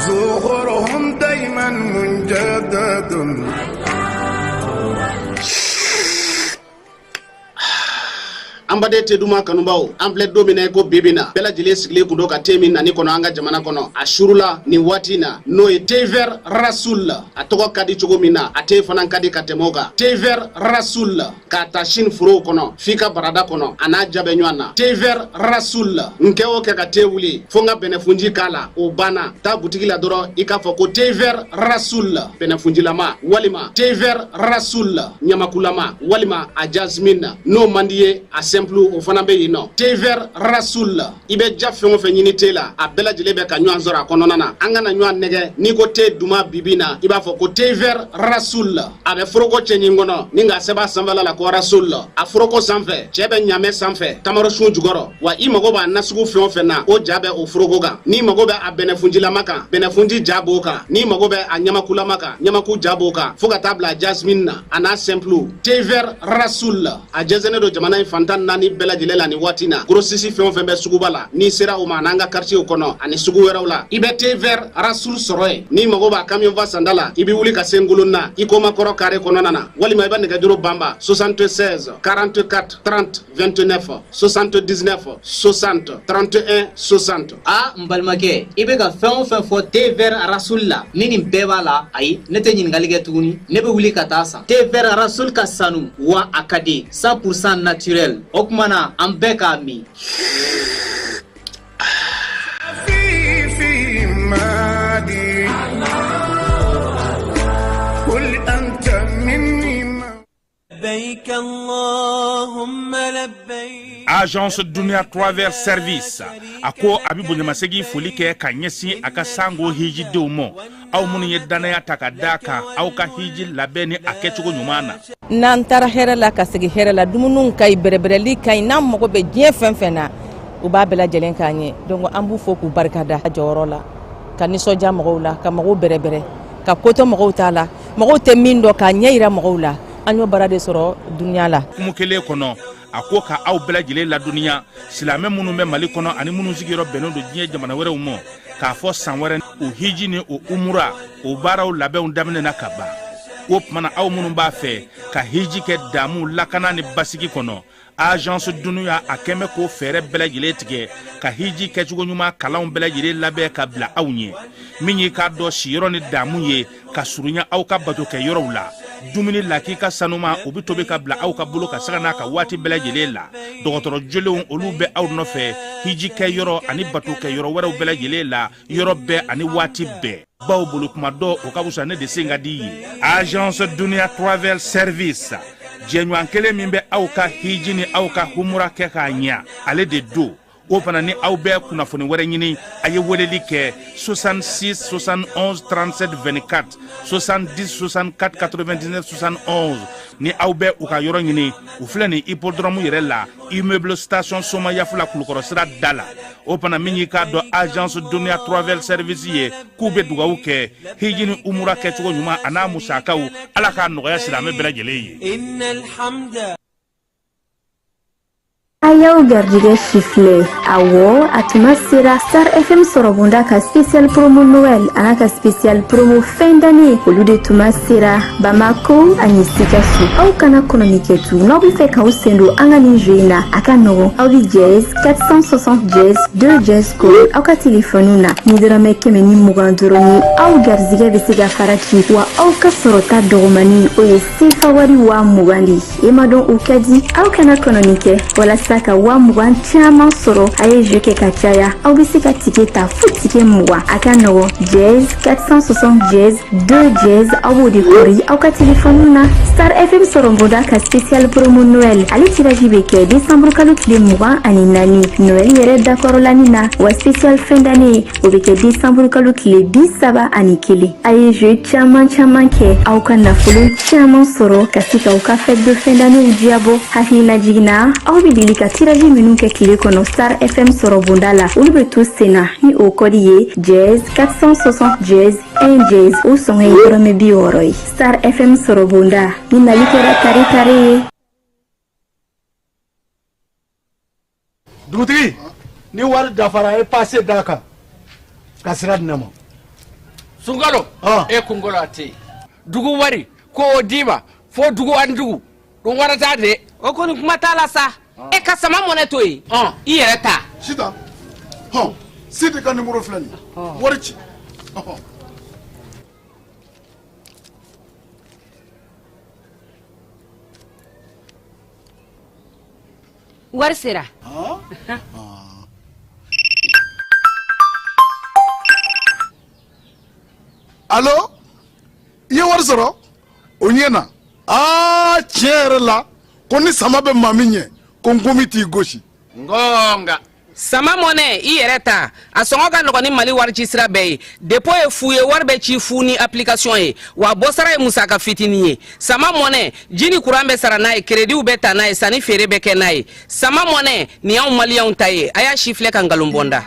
ظهورهم دايما مجدد. An baden te duman kanubaw, an filɛ don min na i ko bibi na, bɛɛ lajɛlen sigilen kun don ka te min nani kɔnɔ an ka jamana kɔnɔ a surula nin waati na, n'o ye thé vert Rasoul. A tɔgɔ ka di cogo min na, a te fana ka di ka tɛmɛ o kan. Thé vert Rasoul, k'a ta Chine forow kɔnɔ f'i ka barada kɔnɔ, a n'a ja bɛ ɲɔgɔn na. Thé vert Rasoul, n kɛ o kɛ ka te wuli fo n ka bɛnɛfunji k'a la, o banna. Taa butigi la dɔrɔn, i k'a fɔ ko thé vert Rasoul bɛnɛfunjilama, walima thé vert Rasoul ɲamakulama, walima a jasmine. N'o man di ye, a simple, o fana bɛ yen nɔ. Thé vert Rasoul, i bɛ ja fɛn o fɛn ɲini te la, a bɛɛ lajɛlen bɛ ka ɲɔgɔn sɔrɔ a kɔnɔna na. An kana ɲɔgɔn nɛgɛ, n'i ko te duman bibi na, i b'a fɔ ko thé vert Rasoul. A bɛ foroko cɛɲin kɔnɔ ni k'a sɛbɛn a sanfɛla la ko Rasoul. A foroko sanfɛ, cɛ bɛ ɲamɛ sanfɛ tamarosun jukɔrɔ. Wa i mago b'a nasugu fɛn o fɛn na, o ja bɛ o foroko kan. N'i mago bɛ a bɛnɛfunjilama kan, bɛnɛfunji ja b'o kan. N'i mago bɛ a ɲamakulama kan, ɲamaku ja b'o kan, fo ka taa bila jasmine na, a n'a simple. Thé vert Rasoul, a jɛnsɛnnen don jamana in fantan naani bɛɛ lajɛlen la nin waati na. Grossiste fɛn o fɛn bɛ suguba la, n'i sera o ma, n'an ka quartier kɔnɔ ani sugu wɛrɛw la, i bɛ thé vert Rasoul sɔrɔ yen. N'i mago b'a camion fa sanda la, i bɛ wuli ka se Ngolon na, i koma kɔrɔ carré kɔnɔna na, walima i bɛ nɛgɛjuru banba 76 44 30 29, 79 60 31 60. A n balimakɛ, i bɛ ka fɛn o fɛn fɔ thé vert Rasoul la, ni nin bɛɛ b'a la, ayi, ne tɛ ɲininkali kɛ tuguni, ne bɛ wuli ka taa san. Thé vert Rasoul ka sanu wa, a ka di, 100% naturel. O tuma na an bɛɛ k'a min. في في مادي قل أنت مني ما لبيك اللهم لبيك. Agence Dunia Travel Service a ko a bɛ bonyamasegin foli kɛ ka ɲɛsin a ka sango hijidenw ma, aw minnu ye dannaya ta ka da kan aw ka hiji labɛn ni a kɛcogo ɲuman na. N'an taara hɛrɛ la ka segin hɛrɛ la, dumuniw ka ɲi, bɛrɛbɛrɛli ka ɲi. N'an mago bɛ diɲɛ fɛn fɛn na, u b'a bɛɛ lajɛlen k'an ye. Donc an b'u fo k'u barikada jɔyɔrɔ la, ka nisɔndiya mɔgɔw la, ka mɔgɔw bɛrɛbɛrɛ, ka kotɔ mɔgɔw t'a la, mɔgɔw tɛ min dɔn, k'a ɲɛ yira mɔgɔw la. An y'o baara de sɔrɔ dunuya la. Kumu kelen kɔnɔ, a ko ka aw bɛɛ lajɛlen ladɔnniya, silamɛ minnu bɛ Mali kɔnɔ ani minnu sigiyɔrɔ bɛnnen don diɲɛ jamana wɛrɛw ma, k'a fɔ san wɛrɛ o hiji ni o umura, o baaraw labɛnw daminɛna ka ban. O tuma na, aw minnu b'a fɛ ka hiji kɛ damu, lakana ni basigi kɔnɔ, Agence Dunuya a kɛn bɛ k'o fɛɛrɛ bɛɛ lajɛlen tigɛ ka hiji kɛcogo ɲuman kalanw bɛɛ lajɛlen labɛn ka bila aw ɲɛ. Min y'i k'a dɔn siyɔrɔ ni damu ye ka surunya aw ka bato kɛ yɔrɔw la, dumuni lakika sanuma, o bɛ tobi ka bila aw ka bolo ka saga n'a ka waati bɛɛ lajɛlen la. Dɔgɔtɔrɔ jolenw, olu bɛ aw nɔfɛ hiji kɛ yɔrɔ ani bato kɛ yɔrɔ wɛrɛw bɛɛ lajɛlen la, yɔrɔ bɛɛ ani waati bɛɛ. Baw bolo kuma dɔ, o ka fusa ne de sen ka di ye. Agence Dunia Travel Service, jɛɲɔgɔn kelen min bɛ aw ka hiji ni aw ka humura kɛ k'a ɲa, ale de don. O fana ni aw bɛ kunnafoni wɛrɛ ɲini, a ye weleli kɛ 66 71 37 24, 70 64 99 71. Ni aw bɛ u ka yɔrɔ ɲini, u filɛ nin hippodrome yɛrɛ la, immeuble Station Somayaf la, Kulukɔrɔ sira da la. O fana, min y'i k'a dɔn Agence Dunia Travel Service ye, k'u bɛ dugawu kɛ hiji ni umura kɛcogo ɲuman a n'a musakaw, Ala k'a nɔgɔya silamɛ bɛɛ lajɛlen ye. إن الحمد A y'aw garijɛgɛ sifilɛ. Awɔ, a tuma sera Star FM sɔrɔbonda ka spécial promo Noël a ka spécial promo fin d'année, olu de tuma sera Bamako ani Sikaso. Aw kana kɔnɔni kɛ tu. N'aw bɛ fɛ k'aw sen don an ka nin jeu in na, a ka nɔgɔn. Aw bɛ dièse 460 dièse 2 dièse koro aw ka telefɔniw na. Ni dɔrɔmɛ 120 dɔrɔn ye, aw garijɛgɛ bɛ se ka fara ci wa. Aw ka sɔrɔta dɔgɔmani, o ye sefa wari 20,000 de ye. E m'a dɔn u ka di. Aw kana kɔnɔni kɛ walasa ka 20 000 caman sɔrɔ. A ye jeu kɛ ka caya, aw bɛ se ka ticket ta fo ticket 20. A ka nɔgɔn, dièse 460 dièse 2 dièse, aw b'o de kɔri aw ka telefɔni na. Star FM sɔrɔbonda ka spécial promo Noël, ale tirage bɛ kɛ décembre kalo tile 24, Noël yɛrɛ dakɔrɔlani na. Wa spécial fin d'année, o bɛ kɛ décembre kalo tile 31. A ye jeu caman caman kɛ, aw ka nafolo caman sɔrɔ ka se k'aw ka fête de fin d'année diyabɔ. Hakilina jiginna, aw bɛ deli ka tirage minnu kɛ tile kɔnɔ Star FM sɔrɔbonda la, olu bɛ to sen na ni o code ye dièse 460 dièse 1 dièse. O sɔngɔ ye dɔrɔmɛ 60 ye. Star FM sɔrɔbonda, ni nali kɛra tare tare ye. Dugutigi, ni wari dafara, e passe d'a kan ka sira di ne ma. Sunkalo e kunkolo a tɛ yen. Dugu wari ko o d'i ma fo dugu ani dugu ɗum warata de. O kɔni, kuma t'a la sa. E ka Sama Mɔnɛ to yen, i yɛrɛ ta. Sitan hɔn, Sidi ka numéro filɛ nin ye, wari ci ɔhɔn. Wari sera. Allo, i ye wari sɔrɔ o ɲɛ na. Aa, tiɲɛ yɛrɛ la, ko ni sama bɛ maa min ɲɛ, ko nkomi t'i gosi. Ngonga. Sama Mɔnɛ, i yɛrɛ ta, a sɔngɔ ka nɔgɔn ni Mali wari ci sira bɛɛ ye. Dépôt ye fu ye, wari bɛ ci fu ni application ye, wa bɔsara ye musaka fitinin ye. Sama Mɔnɛ, ji ni kuran bɛ sara n'a ye, créditw bɛ ta n'a ye, sanni feere bɛ kɛ n'a ye. Sama Mɔnɛ nin y'anw maliyɛnw ta ye. A y'a si filɛ ka nkalon bɔ n da.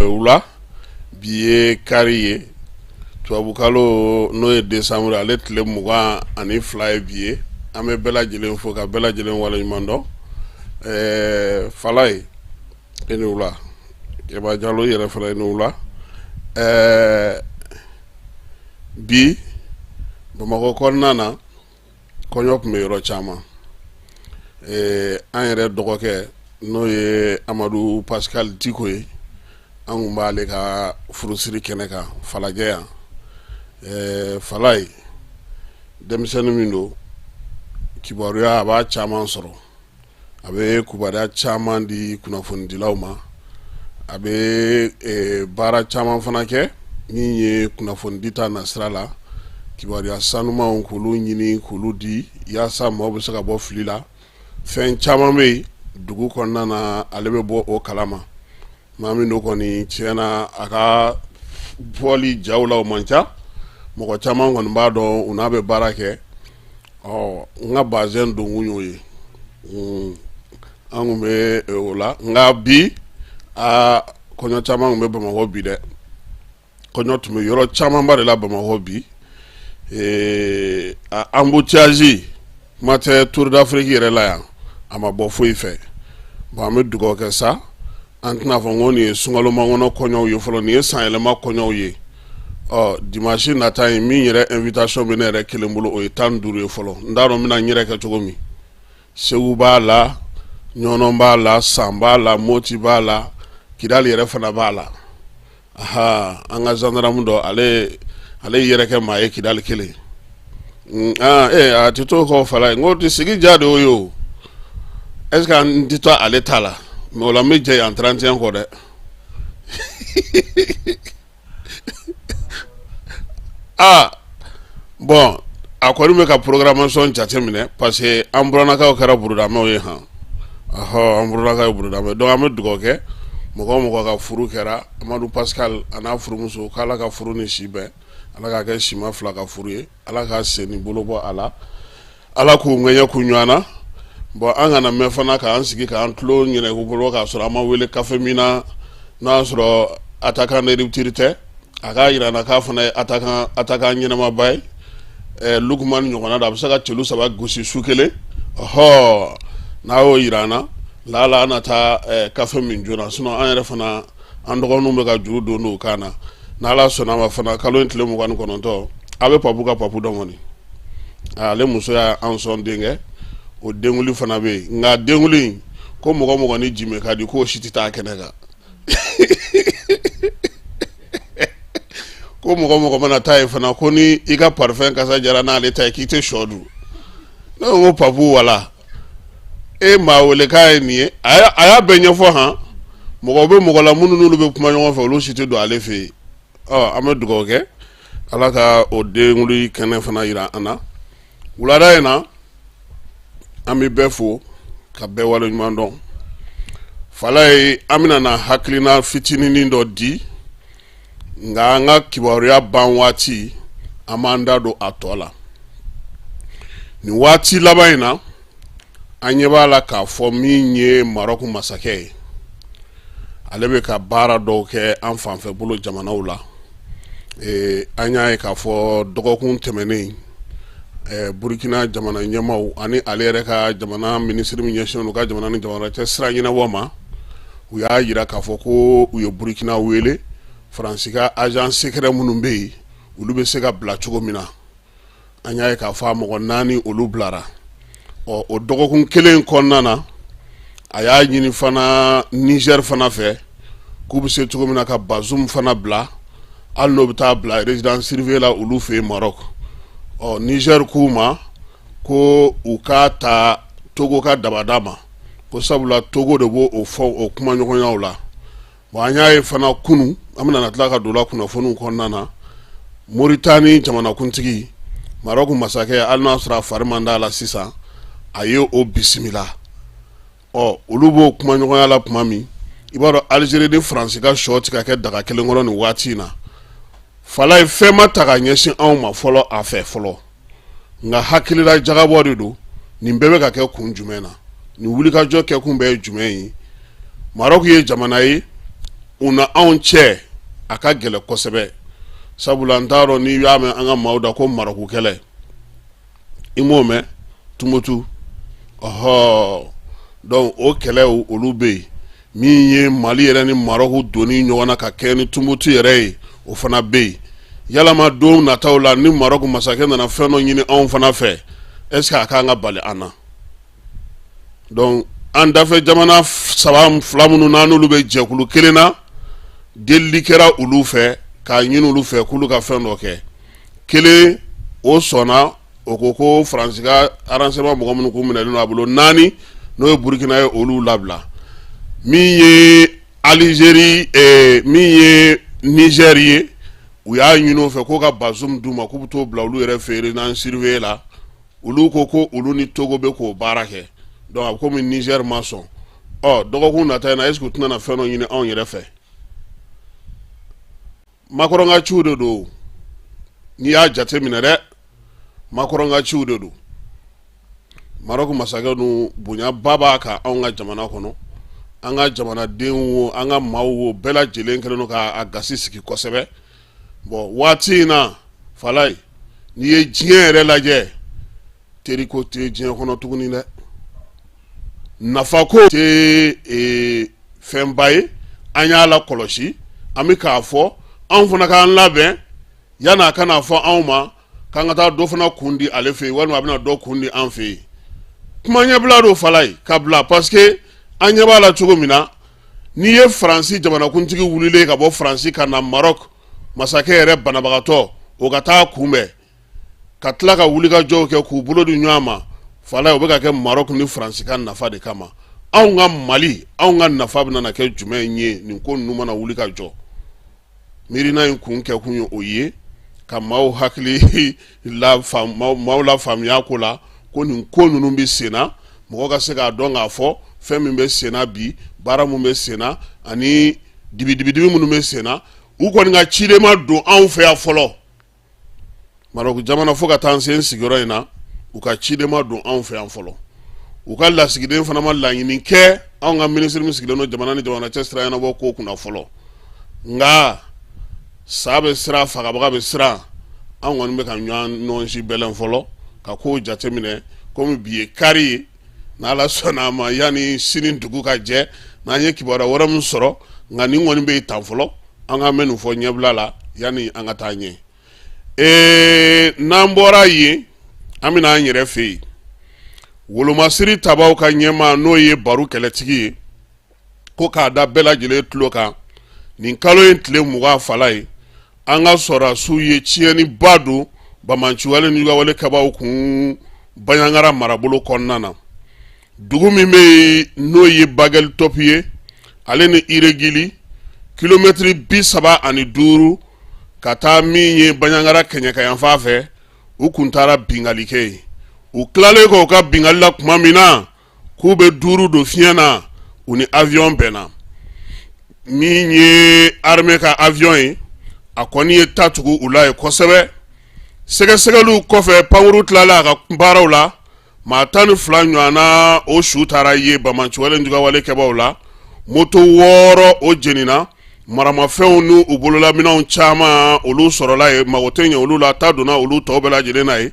Wula, bi ye kari ye, tubabukalo n'o ye décembre, ale tile 22 ye bi ye. An bɛ bɛɛ lajɛlen fo ka bɛɛ lajɛlen waleɲuman dɔn. Falaye, e ni wula. Kɛba Jalo, i yɛrɛ fana, i ni wula. Bi Bamakɔ kɔnɔna na, kɔɲɔ tun bɛ yɔrɔ caman. An yɛrɛ dɔgɔkɛ n'o ye Amadu Pascal Diko ye, an tun b'ale ka furusiri kɛnɛ kan Falajɛ yan. Falaye, denmisɛnnin min don, kibaruya a b'a caman sɔrɔ, a bɛ kibaruya caman di kunnafonidilaw ma, a bɛ baara caman fana kɛ min ye kunnafonidi ta nasira la, kibaruya sanumanw k'olu ɲini k'olu di yaasa maaw bɛ se ka bɔ fili la. Fɛn caman bɛ yen dugu kɔnɔna na, ale bɛ bɔ o kalama. Maa min don kɔni, tiɲɛ na, a ka bɔli jaw la o man ca, mɔgɔ caman kɔni b'a dɔn, u n'a bɛ baara kɛ. Ɔ, n ka bazɛn donkun y'o ye, an tun bɛ o la. Nka bi, aa, kɔɲɔ caman tun bɛ Bamakɔ bi dɛ. Kɔɲɔ tun bɛ yɔrɔ camanba de la Bamakɔ bi. Embouteillage kuma tɛ, Tour d'Afrique yɛrɛ la yan, a ma bɔ foyi fɛ. Bon, an bɛ dugawu kɛ sa. An tɛna fɔ ko nin ye sunkalomakɔnɔ kɔɲɔw ye fɔlɔ, nin ye sanyɛlɛma kɔɲɔw ye. Ɔ, dimanche nata in min yɛrɛ, invitation bɛ ne yɛrɛ kelen bolo, o ye 15 ye fɔlɔ. N t'a dɔn n bɛna n yɛrɛ kɛ cogo min. Segu b'a la, Ɲɔnɔ b'a la, San b'a la, Moti b'a la, Kidali yɛrɛ fana b'a la. Aha, an ka gendarme dɔ, ale yɛrɛ kɛ maa ye Kidali kelen. Aa, a tɛ to kɔ Fala ye, n ko tɛ sigi ja de y'o ye o. Est ce que an tɛ to ale ta la? Mais o la, n bɛ jɛ yan 31 kɔ dɛ. Aa bon, a kɔni bɛ ka programmation jateminɛ parce que an burannakaw kɛra burudamɛw ye han. Ɔhɔ, an burannakaw ye burudamɛ. Donc an bɛ dugawu kɛ mɔgɔ o mɔgɔ ka furu kɛra, Amadu Pascal a n'a furumuso, k'Ala ka furu ni si bɛn, Ala k'a kɛ sima fila ka furu ye, Ala ka sen ni bolo bɔ a la, Ala k'u ŋɛɲɛ kun ɲɔgɔn na. Bon, an kana mɛn fana k'an sigi k'an tulo ɲɛnɛku bolo k'a sɔrɔ an ma wele kafe min na, n'a y'a sɔrɔ attaquant de rupture tɛ. A k'a jira n na k'a fana ye attaquant ɲɛnamaba ye. Lukumani ɲɔgɔnna don, a bɛ se ka celu saba gosi su kelen. Ɔhɔ, n'a y'o jira an na, lala an na taa kafe min joona. Sinon an yɛrɛ fana, an dɔgɔninw bɛ ka juru don u kan na. N'Ala sɔnna a ma fana, kalo in tile 29, a bɛ Papu ka Papu dɔn kɔni, ale muso y'an sɔn denkɛ, o denkuli fana bɛ yen. Nka denkuli in, Ko mɔgɔ mɔgɔ ni jime ka di k'o si tɛ taa kɛnɛ kan. Ko mɔgɔ mɔgɔ mana taa yen fana, ko ni i ka parfum kasa jara n'ale ta ye, k'i tɛ sɔ dun. Ne ko Papu, wala e maa wele k'a ye nin ye, a y'a bɛɛ ɲɛfɔ. Han, mɔgɔ bɛ mɔgɔ la minnu n'olu bɛ kuma ɲɔgɔn fɛ, olu si tɛ don ale fɛ yen. Ɔ, an bɛ dugawu kɛ, Ala ka o denkundi kɛnɛ fana jira an na. Wulada in na, an bɛ bɛɛ fo ka bɛɛ waleɲuman dɔn. Falaye, an bɛna na hakilina fitinin dɔ di, nka an ka kibaruya ban waati, an b'an da don a tɔ la. Nin waati laban in na, an ɲɛ b'a la k'a fɔ min ye Marɔku masakɛ ye, ale bɛ ka baara dɔw kɛ an fanfɛ bolo jamanaw la. An y'a ye k'a fɔ dɔgɔkun tɛmɛnen, Burukina jamana ɲɛmaaw ani ale yɛrɛ ka jamana minisiri min ɲɛsinnen don ka jamana ni jamana cɛ sira ɲɛnabɔ ma, u y'a jira k'a fɔ ko u ye Burukina wele, Faransi ka agent secret minnu bɛ yen, olu bɛ se ka bila cogo min na. An y'a ye k'a fɔ a mɔgɔ 4, olu bilara. Ɔ, o dɔgɔkun kelen kɔnɔna na, a y'a ɲini fana Niger fana fɛ k'u bɛ se cogo min na ka Bazoum fana bila, hali n'o bɛ taa bila résidence surveillée la olu fɛ yen Maroc. Ɔ, Niger k'u ma ko u k'a ta Togo ka dabada ma, ko sabula Togo de b'o o fɔ o kumaɲɔgɔnyaw la. Bon, an y'a ye fana kunun, an bɛna tila ka don la kunnafoniw kɔnɔna na, Moritani jamanakuntigi, Marɔku masakɛ, hali n'a sɔrɔ a fari man d'a la sisan, a ye o bisimila. Ɔ, olu b'o kumaɲɔgɔnya la tuma min, i b'a dɔn Alizeri ni Faransi ka sɔ tɛ ka kɛ daga kelen kɔnɔ nin waati in na. Falaye, fɛn ma ta ka ɲɛsin anw ma fɔlɔ a fɛ fɔlɔ, nka hakilila jagabɔ de don. Nin bɛɛ bɛ ka kɛ kun jumɛn na? Nin wulikajɔ kɛkun bɛɛ ye jumɛn ye? Marɔku ye jamana ye, u na anw cɛ a ka gɛlɛn kosɛbɛ, sabula n t'a dɔn n'i y'a mɛn an ka maaw da ko Marɔku kɛlɛ, i m'o mɛn Tumutu? Ɔhɔ, donc o kɛlɛw olu bɛ yen. Min ye Mali yɛrɛ ni Marɔku donni ɲɔgɔn na ka kɛ ni Tumutu yɛrɛ ye, o fana bɛ yen. Yalama don nataw la, ni Marɔku masakɛ nana fɛn dɔ ɲini anw fana fɛ, est ce que a kan ka bali an na? Donc an dafɛ jamana saba fila minnu n'an n'olu bɛ jɛkulu kelen na, delili kɛra olu fɛ k'a ɲini olu fɛ k'olu ka fɛn dɔ kɛ. Kelen o sɔnna, o ko ko Faransi ka renseignement mɔgɔ minnu k'u minɛlen don a bolo naani, n'o ye Burukina ye, olu labila. Min ye Alizeri, min ye Nizɛri ye, u y'a ɲini o fɛ k'o ka Bazoum d'u ma, k'u bɛ t'o bila olu yɛrɛ fɛ résidence surveillée la. Olu ko ko olu ni Togo bɛ k'o baara kɛ. Donc a bɛ komi Nizɛri ma sɔn. Ɔ, dɔgɔkun nata in na, est ce que u tɛna fɛn dɔ ɲini anw yɛrɛ fɛ? Makɔrɔn ka ciw de don. N'i y'a jate minɛ dɛ, Makɔrɔn ka ciw de don. Marɔku masakɛ dun, bonyaba b'a kan anw ka jamana kɔnɔ. An ka jamanadenw wo, an ka maaw wo, bɛɛ lajɛlen kɛlen don k'a gasi sigi kosɛbɛ. Bon, waati in na, Falaye, n'i ye diɲɛ yɛrɛ lajɛ, teriko tɛ diɲɛ kɔnɔ tuguni dɛ. Nafako tɛ fɛnba ye. An y'a la kɔlɔsi, an bɛ k'a fɔ anw fana k'an labɛn yan'a kana fɔ anw ma k'an ka taa dɔ fana kun di ale fɛ yen, walima a bɛna dɔ kun di an fɛ yen. Kuma ɲɛbila don, Falaye, ka bila, parce que an ɲɛ b'a la cogo min na, n'i ye Faransi jamanakuntigi wulilen ka bɔ Faransi ka na Maroc masakɛ yɛrɛ banabagatɔ, o ka taa kunbɛn, ka tila ka wulikajɔw kɛ k'u bolo di ɲɔgɔn ma, Falaye, o bɛ ka kɛ Maroc ni Faransi ka nafa de kama. Anw ka Mali, anw ka nafa bɛna kɛ jumɛn ye nin ko ninnu mana wuli ka jɔ? Miirina in kun kɛkun ye o ye, ka maaw hakili la, maaw la faamuya ko la ko nin ko ninnu bɛ sen na, mɔgɔ ka se k'a dɔn k'a fɔ fɛn min bɛ sen na bi, baara min bɛ sen na ani dibidibidibi minnu bɛ sen na. U kɔni ka ciden ma don anw fɛ yan fɔlɔ. Marɔku jamana, fo ka taa n se n sigiyɔrɔ in na, u ka ciden ma don anw fɛ yan fɔlɔ. U ka lasigiden fana ma laɲini kɛ anw ka minisiri min sigilen don jamana ni jamana cɛ sira ɲɛnabɔ ko kunna fɔlɔ. Nka sa bɛ siran, fagabaga bɛ siran. An kɔni bɛ ka ɲɔgɔn nɔnsi bɛlɛn fɔlɔ ka kow jateminɛ. Komi bi ye kari ye, n'Ala sɔnna a ma, yanni sini dugu ka jɛ, n'an ye kibaruya wɛrɛ min sɔrɔ. Nka nin kɔni bɛ yen tan fɔlɔ, an ka mɛn nin fɔ ɲɛbila la yanni an ka taa ɲɛ. N'an bɔra yen, an bɛna an yɛrɛ fɛ yen. Wolomasiri tabaw ka ɲɛmaa n'o ye Baru kɛlɛtigi ye, ko k'a da bɛɛ lajɛlen tulo kan, nin kalo in tile 20, Falaye, an ka sɔrɔdasiw ye tiɲɛniba don banbaanciwale ni juguyawale kɛbaaw kun Banjagara marabolo kɔnɔna na. Dugu min bɛ yen n'o ye Bagɛli Tɔpi ye, ale ni Iregili, kilomɛtiri 35 ka taa min ye Banjagara kɛɲɛkayanfan fɛ, u kun taara binkanni kɛ yen. U tilalen kɔ u ka binkanni la tuma min na k'u bɛ duuru don fiɲɛ na, u ni avion bɛnna. Min ye armée ka avion ye, a kɔni ye ta tugu u la yen kosɛbɛ. Sɛgɛsɛgɛliw kɔfɛ, pankuru tilala a ka baaraw la, maa 12 ɲɔgɔnna o su taara ye banbaanciwale ni juguyawale kɛbaaw la. Moto 6 o jenina, maramafɛnw ni u bololaminɛnw caman olu sɔrɔla yen, mago tɛ ɲɛ olu la, ta donna olu tɔw bɛɛ lajɛlen na yen.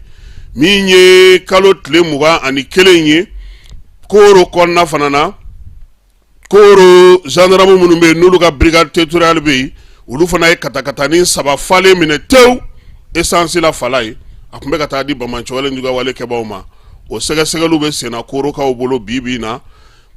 Min ye kalo tile 21 ye, Koro kɔnɔna fana na, Koro gendarme minnu bɛ yen n'olu ka brigade territoriale bɛ yen, olu fana ye katakatanin 3 falen minɛ tewu essence la, Falaye, a tun bɛ ka taa di banbaanciwale ni juguyawale kɛbaaw ma. O sɛgɛsɛgɛliw bɛ senna Korokaw bolo bi bi in na.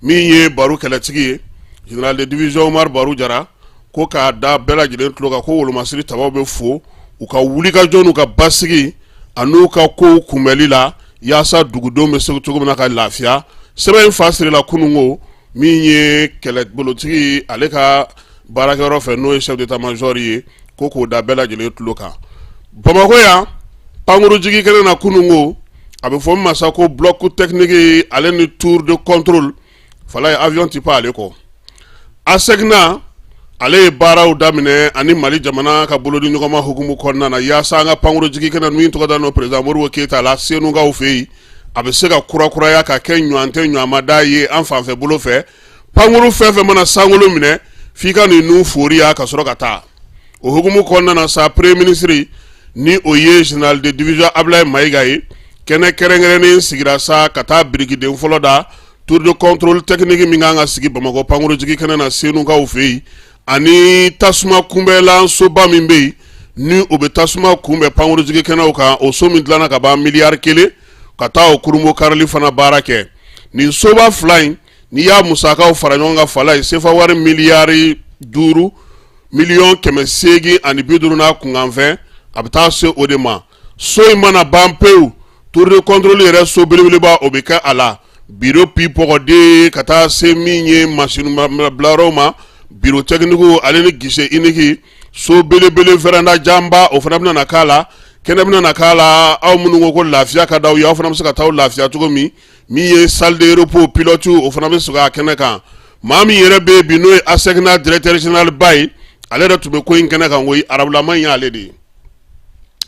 Min ye Baru kɛlɛtigi ye, général de division Umaru Baru Jara, ko k'a da bɛɛ lajɛlen tulo kan ko wolomasiri tabaw bɛ fo u ka wulikajɔ n'u ka basigi an'u ka kow kunbɛli la, yaasa dugudenw bɛ se cogo min na ka lafiya. Sɛbɛn in fa sirila kununko min ye kɛlɛbolotigi ale ka baarakɛyɔrɔ fɛ, n'o ye chef d'état major ye, ko k'o da bɛɛ lajɛlen tulo kan. Bamakɔ yan, pankurujigi kɛnɛ na kununko, a bɛ fɔ min ma sa ko bloc technique ale ni tour de contrôle, Falaye, avion tɛ pan ale kɔ. ASECNA ale ye baaraw daminɛ ani Mali jamana ka bolodi ɲɔgɔnma hukumu kɔnɔna na, yaasa an ka pankurujigi kɛnɛ min tɔgɔ dalen don président Modibo Keyita la Senukaw fɛ yen, a bɛ se ka kurakuraya ka kɛ ɲɔgɔn tɛ ɲɔgɔnmada ye an fanfɛ bolo fɛ. Pankuru fɛn fɛn mana sankolo minɛ, f'i ka nin nun foriya ka sɔrɔ ka taa. O hukumu kɔnɔna na sa, premier ministre ni o ye général de division Ablaye Mayiga ye, kɛnɛ kɛrɛnkɛrɛnnen sigira sa ka taa birikiden fɔlɔ da tour de contrôle technique min kan ka sigi Bamakɔ pankurujigi kɛnɛ na Senukaw fɛ yen, ani tasuma kunbɛlan soba min bɛ yen ni o bɛ tasuma kunbɛn pankurujigi kɛnɛw kan, o so min dilanna ka ban miliyari 1, ka taa o kurunbon karili fana baara kɛ. Nin soba fila in, n'i y'a musakaw fara ɲɔgɔn kan, Falaye, sefa wari miliyari 5 miliyɔn 850 n'a kunkanfɛn, a bɛ taa se o de ma. So in mana ban pewu, tour de contrôle yɛrɛ so belebeleba o bɛ kɛ a la, bureau pipɔgɔden ka taa se min ye machine bilayɔrɔw ma, bureau technique ale ni guichet unique, so belebele véranda janba o fana bɛna na k'a la, kɛnɛ bɛna na k'a la. Aw minnu ko ko lafiya ka d'aw ye, aw fana bɛ se ka taa lafiya cogo min. Min ye salle de repos pilote, o fana bɛ sɔrɔ a kɛnɛ kan. Maa min yɛrɛ bɛ yen bi n'o ye ASECNA directeur général ba ye, ale yɛrɛ tun bɛ ko in kɛnɛ kan koyi. Arabulama in y'ale de ye,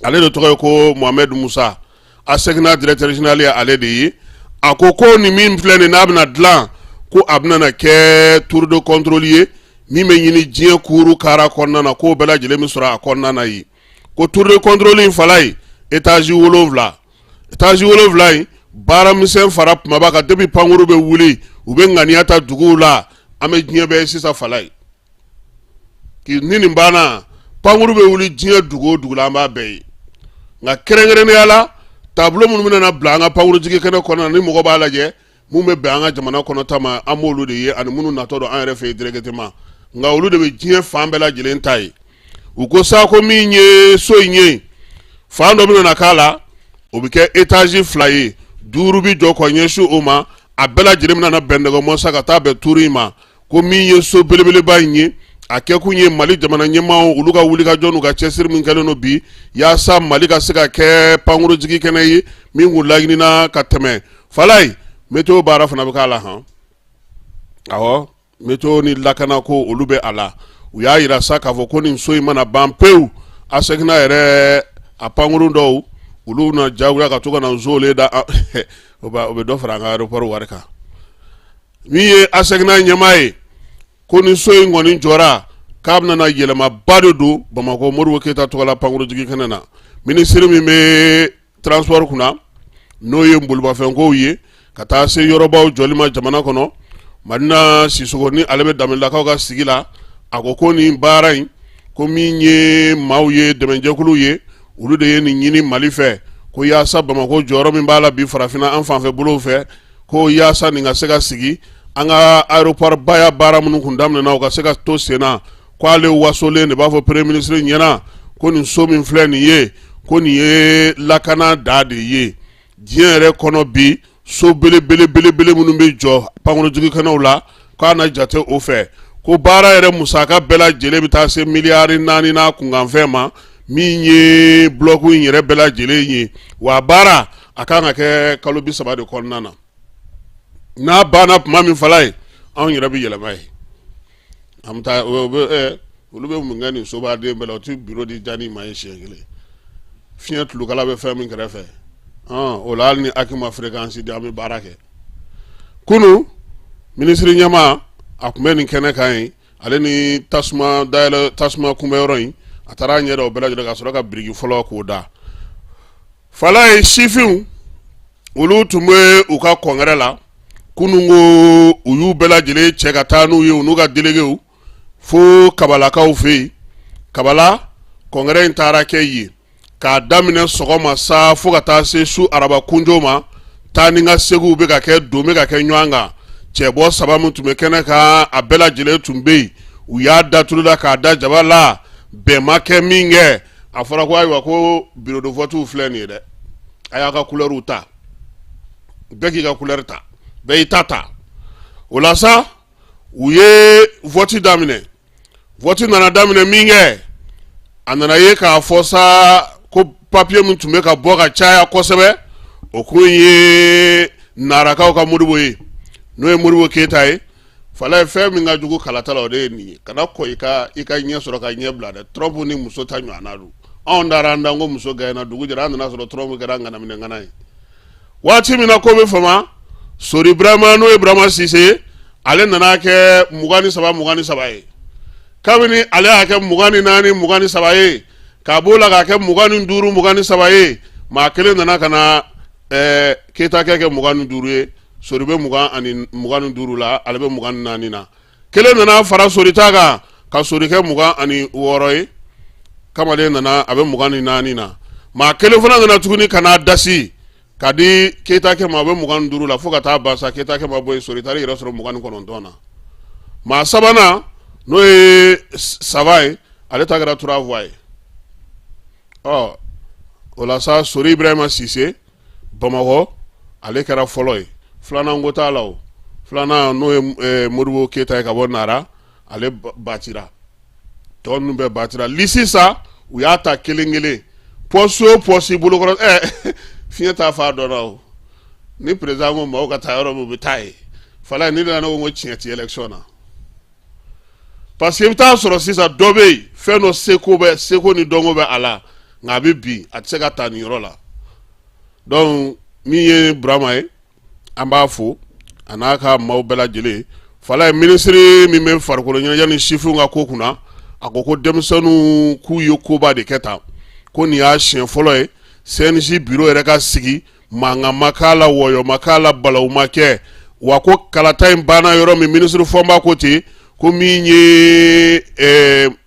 ale de tɔgɔ ye ko Mohamed Musa. ASECNA directeur général ye ale de ye. A ko ko nin min filɛ nin n'a bɛna dilan, ko a bɛna na kɛ tour de contrôle ye min bɛ ɲini diɲɛ kuuru kara kɔnɔna na, k'o bɛɛ lajɛlen bɛ sɔrɔ a kɔnɔna na yen. Ko tour de contrôle in, Falaye, étage 7, étage 7 in, baaramisɛn fara kumaba kan. Depuis pankuru bɛ wuli, u bɛ ŋaniya ta duguw la, an bɛ diɲɛ bɛɛ ye sisan, Falaye. Ni nin banna, pankuru bɛ wuli diɲɛ dugu o dugu la, an b'a bɛɛ ye. Nka kɛrɛnkɛrɛnnenya la, tableau minnu bɛna bila an ka pankurujigi kɛnɛ kɔnɔna, ni mɔgɔ b'a lajɛ, mun bɛ bɛn an ka jamana kɔnɔ ta ma, an b'olu de ye, ani minnu natɔ don an yɛrɛ fɛ yen directement. Nka olu de bɛ diɲɛ fan bɛɛ lajɛlen ta ye. U ko sa ko min ye so in ye, fan dɔ bɛna na k'a la, o bɛ kɛ étage 2 ye, 5 bɛ jɔ ka ɲɛsin o ma. A bɛɛ lajɛlen bɛna na bɛn nɛgɛmɔ sa ka taa bɛn tour in ma. Ko min ye so belebeleba in ye, a kɛkun ye Mali jamana ɲɛmaaw olu ka wulikajɔ n'u ka cɛsiri min kɛlen don bi, yaasa Mali ka se ka kɛ pankurujigi kɛnɛ ye min kun laɲinina ka tɛmɛ. Falaye, météo baara fana bɛ k'a la han. Awɔ, météo ni lakana ko olu bɛ a la. U y'a yira sa k'a fɔ ko nin so in mana ban pewu, ASECNA yɛrɛ a pankurun dɔw olu na jagoya ka to ka na nson da, o bɛ dɔ fara an ka aéroport wari kan. Min ye ASECNA ɲɛmaa ye, ko ni so in kɔni jɔra, k'a bɛna na yɛlɛmaba de don Bamakɔ Modibo Keyita tɔgɔla pankurujigi kɛnɛ na. Minisiri min bɛ transport kunna, n'o ye bolomafɛnkow ye ka taa se yɔrɔbaw jɔli ma jamana kɔnɔ, Madina Sisoko, ni ale bɛ Danbelelakaw ka sigi la, a ko ko nin baara in, ko min ye maaw ye, dɛmɛjɛkuluw ye, olu de ye nin ɲini Mali fɛ, ko yaasa Bamakɔ jɔyɔrɔ min b'a la bi farafinna an fanfɛ bolow fɛ. Ko yaasa nin ka se ka sigi, an ka aéroport ba ya baara minnu kun daminɛna, o ka se ka to sen na. Ko ale wasolen de b'a fɔ premier ministre ɲɛna ko nin so min filɛ nin ye, ko nin ye lakana da de ye diɲɛ yɛrɛ kɔnɔ bi. So belebelebelebele minnu bɛ jɔ pankurunjigikɛnɛw la, k'a na jate o fɛ. Ko baara yɛrɛ musaka bɛɛ lajɛlen bɛ taa se miliyari 4 n'a kunkanfɛn ma, min ye bloc in yɛrɛ bɛɛ lajɛlen ye. Wa baara a kan ka kɛ kalo 30 de kɔnɔna na. N'a banna tuma min, fala ye, anw yɛrɛ bɛ yɛlɛma ye, an bɛ taa. Olu bɛ mun kɛ nin sobaden bɛɛ la? O tɛ biro di jani ma ye siɲɛ kelen. Fiɲɛ tulukala bɛ fɛn min kɛrɛfɛ, o la hali ni aki ma fréquence di, an bɛ baara kɛ. Kunun, minisiri ɲɛmaa, a tun bɛ nin kɛnɛ kan yen, ale ni tasuma dayɛlɛ, tasuma kunbɛyɔrɔ in, a taara a ɲɛ da o bɛɛ lajɛlen ka sɔrɔ ka biriki fɔlɔ k'o da. Fala ye, sifinw olu tun bɛ u ka congrès la kunun. Ko u y'u bɛɛ lajɛlen cɛ ka taa n'u ye, u n'u ka déléguéw, fo kabalakaw fɛ yen. Kabala congrès in taara kɛ yen k'a daminɛ sɔgɔma sa fo ka taa se su araba kunjo ma. Taa ni ka seginw bɛ ka kɛ, don bɛ ka kɛ ɲɔgɔn kan. Cɛbɔ saba min tun bɛ kɛnɛ kan, a bɛɛ lajɛlen tun bɛ yen. U y'a da tulu la k'a da jaba la, bɛn ma kɛ min kɛ, a fɔra ko ayiwa, ko bureau de vote filɛ nin ye dɛ, a y'a ka couleurw ta, bɛɛ k'i ka couleur ta, bɛɛ y'i ta ta. O la sa, u ye vote daminɛ. Vote nana daminɛ min kɛ, a nana ye k'a fɔ sa ko papiye min tun bɛ ka bɔ ka caya kosɛbɛ, o kun ye Narakaw ka Modibo ye, n'o ye Modibo Keyita ye. Fala ye, fɛn min ka jugu kalata la, o de ye nin ye. Kana kɔ i ka ɲɛ sɔrɔ ka ɲɛ bila dɛ. Trump ni muso ta ɲɔgɔnna don. Anw taara an dan ko muso gagnéna, dugu jɛra, an nana sɔrɔ Trump kɛra ŋanaminɛŋana ye. Waati min na ko bɛ fama, Sori Burama, n'o ye Burama Sise ye, ale nana kɛ 23 23 ye. Kabini ale y'a kɛ 24 23 ye, k'a b'o la k'a kɛ 25 23 ye, maa kelen nana ka na Keyita kɛ 25 ye. Sori bɛ 25 la, ale bɛ 24 na. Kelen nana fara Sori ta kan ka Sori kɛ 26 ye. Kamalen nana, a bɛ 24 na. Maa kelen fana nana tuguni ka n'a dasi ka di Keyita kɛ ma, a bɛ 25 la, fo ka taa ban sa, Keyita kɛ ma bɔ yen, Sori taara yɛrɛ sɔrɔ 29 na. Maa sabanan, n'o ye saba ye, ale ta kɛra trois voix ye. Ɔ, o la sa, Sori Ibrahima Sise, Bamakɔ, ale kɛra fɔlɔ ye. Filanan ko t'a la. O filanan, n'o ye Modibo Keyita ye ka bɔ Nara, ale batira. Tɔ ninnu bɛɛ batira. Liste sa, u y'a ta kelen kelen, poste o poste bolokɔrɔ. Fiɲɛ t'a fa dɔn na. O ni président ko maaw ka taa yɔrɔ min, u bɛ taa yen. Fala, ni nana, ne ko tiɲɛ tɛ élection na, parce que i bɛ taa sɔrɔ sisan dɔ bɛ yen, fɛn dɔ seko bɛ, seko ni dɔnko bɛ a la, nka a bɛ bin, a tɛ se ka taa nin yɔrɔ la. Donc min ye Burama ye, an b'a fo, a n'a ka maaw bɛɛ lajɛlen. Fala ye, minisiri min bɛ farikolo ɲɛnajɛ ni sifinw ka ko kunna, a ko ko denmisɛnninw k'u ye koba de kɛ tan, ko nin y'a siɲɛ fɔlɔ ye CNJ bureau yɛrɛ ka sigi, mankan ma k'a la, wɔyɔ ma k'a la, balawu ma kɛ. Wa ko kalata in banna yɔrɔ min, minisiri Fɔnba ko ten ko min ye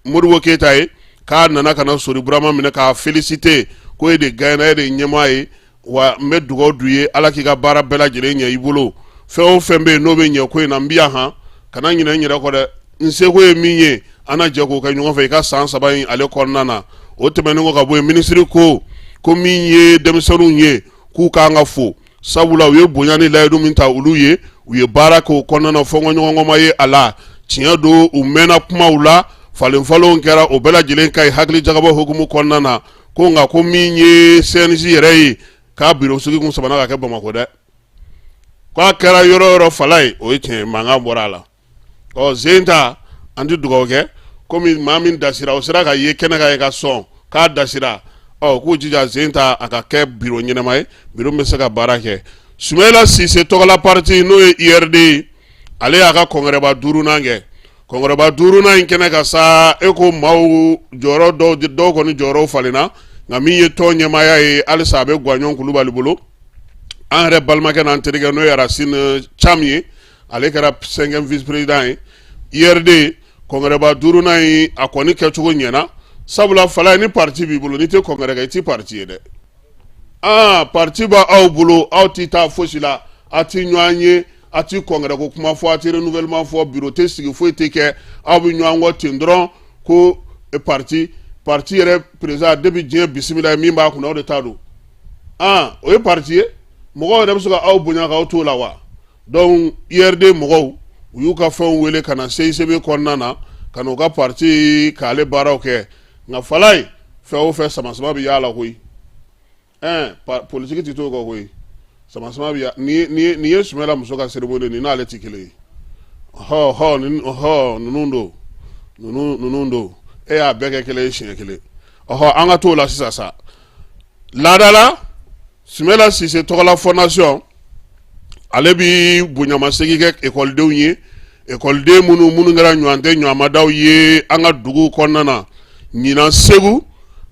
Modibo Keyita ye, k'a nana ka na Sori Burama minɛ k'a féliciter, ko e de gagnéna, e de ye ɲɛmaa ye, wa n bɛ dugawu d'u ye, Ala k'i ka baara bɛɛ lajɛlen ɲɛ i bolo. Fɛn o fɛn bɛ yen n'o bɛ ɲɛ ko in na, n bɛ yan han, kana ɲinɛ n yɛrɛ kɔ dɛ. N seko ye min ye, an na jɛ k'o kɛ ɲɔgɔn fɛ i ka san 3 in ale kɔnɔna na. O tɛmɛnen kɔ ka bɔ yen, minisiri ko ko min ye denmisɛnninw ye, k'u kan ka fo, sabula u ye bonya ni layidu min ta olu ye, u ye baara k'o kɔnɔna na, fɔnkɔɲɔgɔnkɔ ma ye a la. Tiɲɛ don, u mɛnna kumaw la, falenfalenw kɛra, o bɛɛ lajɛlen ka ɲi hakili jagabɔ hukumu kɔnɔna na. Ko nka ko min ye CNJ yɛrɛ ye, k'a bureau sigi kun sabanan ka kɛ Bamakɔ dɛ, k'a kɛra yɔrɔ yɔrɔ, fala ye, o ye tiɲɛ ye, mankan bɔra a la. Ɔ, zen ta, an tɛ dugawu kɛ komi maa min dasira, o sera ka ye kɛnɛ kan ye ka sɔn k'a dasira. Ɔ, k'u jija zen ta, a ka kɛ bureau ɲɛnama ye, bureau min bɛ se ka baara kɛ. Sumayila Sise tɔgɔla parti, n'o ye URD ye, ale y'a ka congrès ba duurunan kɛ. Congrès ba duurunan in kɛnɛ kan sa, e ko maaw jɔyɔrɔ dɔw, dɔw kɔni jɔyɔrɔw falenna, nka min ye tɔn ɲɛmaaya ye, halisa a bɛ Guwaɲɔn Kulubali bolo. An yɛrɛ balimakɛ n'an terikɛ, n'o ye Racine Thiam ye, ale kɛra cinquième vice président ye. URD congrès ba duurunan in, a kɔni kɛcogo ɲɛna, sabula fala ni parti b'i bolo, n'i tɛ congrès kɛ, i tɛ parti ye dɛ. Aa, parti b'aw bolo, aw tɛ taa fosi la. A ti ɲɔgɔn ye, a ti congrès ko kuma fɔ, a ti renouvellement fɔ, bureau tɛ sigi, foyi tɛ kɛ, aw bɛ ɲɔgɔn kɔ ten dɔrɔn. Ko parti yɛrɛ président, depuis diɲɛ bisimila ye, min b'a kunna, o de ta don. Ah, o ye parti ye, mɔgɔw yɛrɛ bɛ se ka aw bonya k'aw t'o la wa? Donc URD mɔgɔw, u y'u ka fɛnw wele ka na CICB kɔnɔna na, ka n'u ka parti k'ale baaraw kɛ. Nka Falaye, fɛn o fɛn, sama-sama bɛ y'a la koyi. Ɛn, politiki tɛ t'o kɔ koyi, sama-sama bɛ ya. Nin ye Sumala muso ka cérémonie, nin n'ale tɛ kelen ye. Hɔ hɔ, nin hɔ, ninnu don, ninnu don, e y'a bɛɛ kɛ kelen ye siɲɛ kelen. Ɔhɔ, an ka t'o la sisan sa. Laada la, Sumala Sise tɔgɔla fondation, ale bi bonyamasegin kɛ ekɔlidenw ye, ekɔliden minnu kɛra ɲɔgɔn tɛ ɲɔgɔnmadaw ye an ka dugu kɔnɔna na. Ɲinan, Segu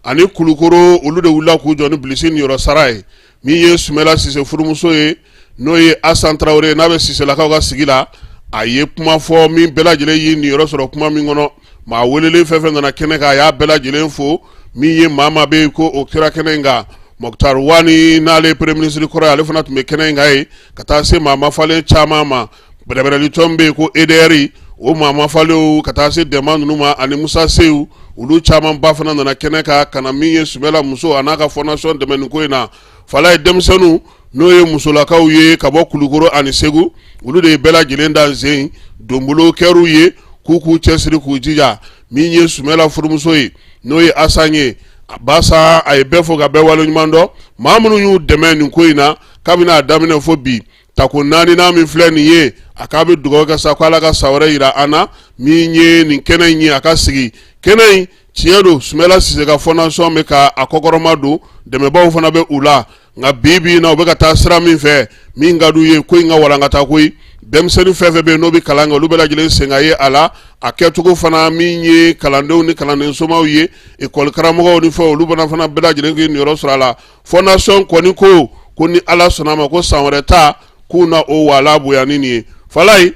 ani Kulukoro, olu de wulila k'u jɔ ni bilisi niyɔrɔ sara ye. Min ye Sumala Sise furumuso ye, n'o ye Asan Tarawele, n'a bɛ Siselakaw ka sigi la, a ye kuma fɔ min bɛɛ lajɛlen y'i niyɔrɔ sɔrɔ kuma min kɔnɔ. Maa welelen fɛn fɛn nana kɛnɛ kan, a y'a bɛɛ lajɛlen fo. Min ye maa maa bɛ yen ko o kɛra kɛnɛ in kan, Moctar Ouane, n'ale ye premier ministre kɔrɔ ye, ale fana tun bɛ kɛnɛ in kan yen, ka taa se maa mafalen caman ma. Bɛrɛbɛrɛli tɔn bɛ yen ko EDR, o maa mafalenw, ka taa se Dɛnba ninnu ma ani Musa Seyu, olu camanba fana nana kɛnɛ kan ka na min ye Sumala muso a n'a ka fondation dɛmɛ nin ko in na. Falaye, denmisɛnninw, n'o ye musolakaw ye ka bɔ Kulukoro ani Segu, olu de ye bɛɛ lajɛlen da sen donbolo kɛr'u ye k'u cɛsiri, k'u jija. Min ye Sumala furumuso ye, n'o ye Asan ye Basa, a ye bɛɛ fo ka bɛɛ waleɲuman dɔn, maa minnu y'u dɛmɛ nin ko in na kabini a daminɛ fo bi tako naaninan min filɛ nin ye. A k'a bɛ dugawu kɛ sa ko Ala ka san wɛrɛ yira an na. Min ye nin kɛnɛ in ye, a ka sigi kɛnɛ in, tiɲɛ don, Sumala Sise ka fondation bɛ ka a kɔkɔrɔma don, dɛmɛbaaw fana bɛ u la. Nka bi bi in na, u bɛ ka taa sira min fɛ, min ka d'u ye, ko in ka walankata koyi. Denmisɛnnin fɛn fɛn bɛ yen n'o bɛ kalan kɛ, olu bɛɛ lajɛlen sen ka ye a la. A kɛcogo fana, min ye kalandenw ni kalanden somaw ye, ekɔli karamɔgɔw ni fɛn, olu fana bɛɛ lajɛlen k'i niyɔrɔ sɔrɔ a la. Fondation kɔni ko ni Ala sɔnna a ma, ko san wɛrɛ ta k'u na o wala bonya ni nin ye. Falaye,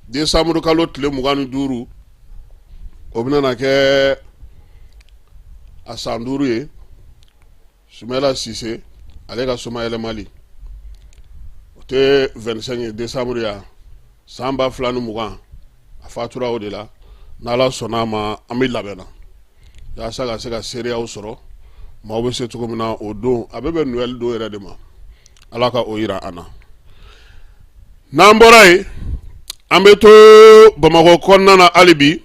décembre kalo tile 25, o bɛna kɛ a san 5 ye Sumala Sise ale ka somayɛlɛmali. O tɛ 25 décembre yan san 2020, a fatura o de la. N'Ala sɔnna a ma, an bɛ labɛn na yaasa ka se ka seereyaw sɔrɔ, maaw bɛ se cogo min na o don. A bɛ bɛn Noël don yɛrɛ de ma. Ala ka o yira an na. N'an bɔra yen, an bɛ to Bamakɔ kɔnɔna na hali bi.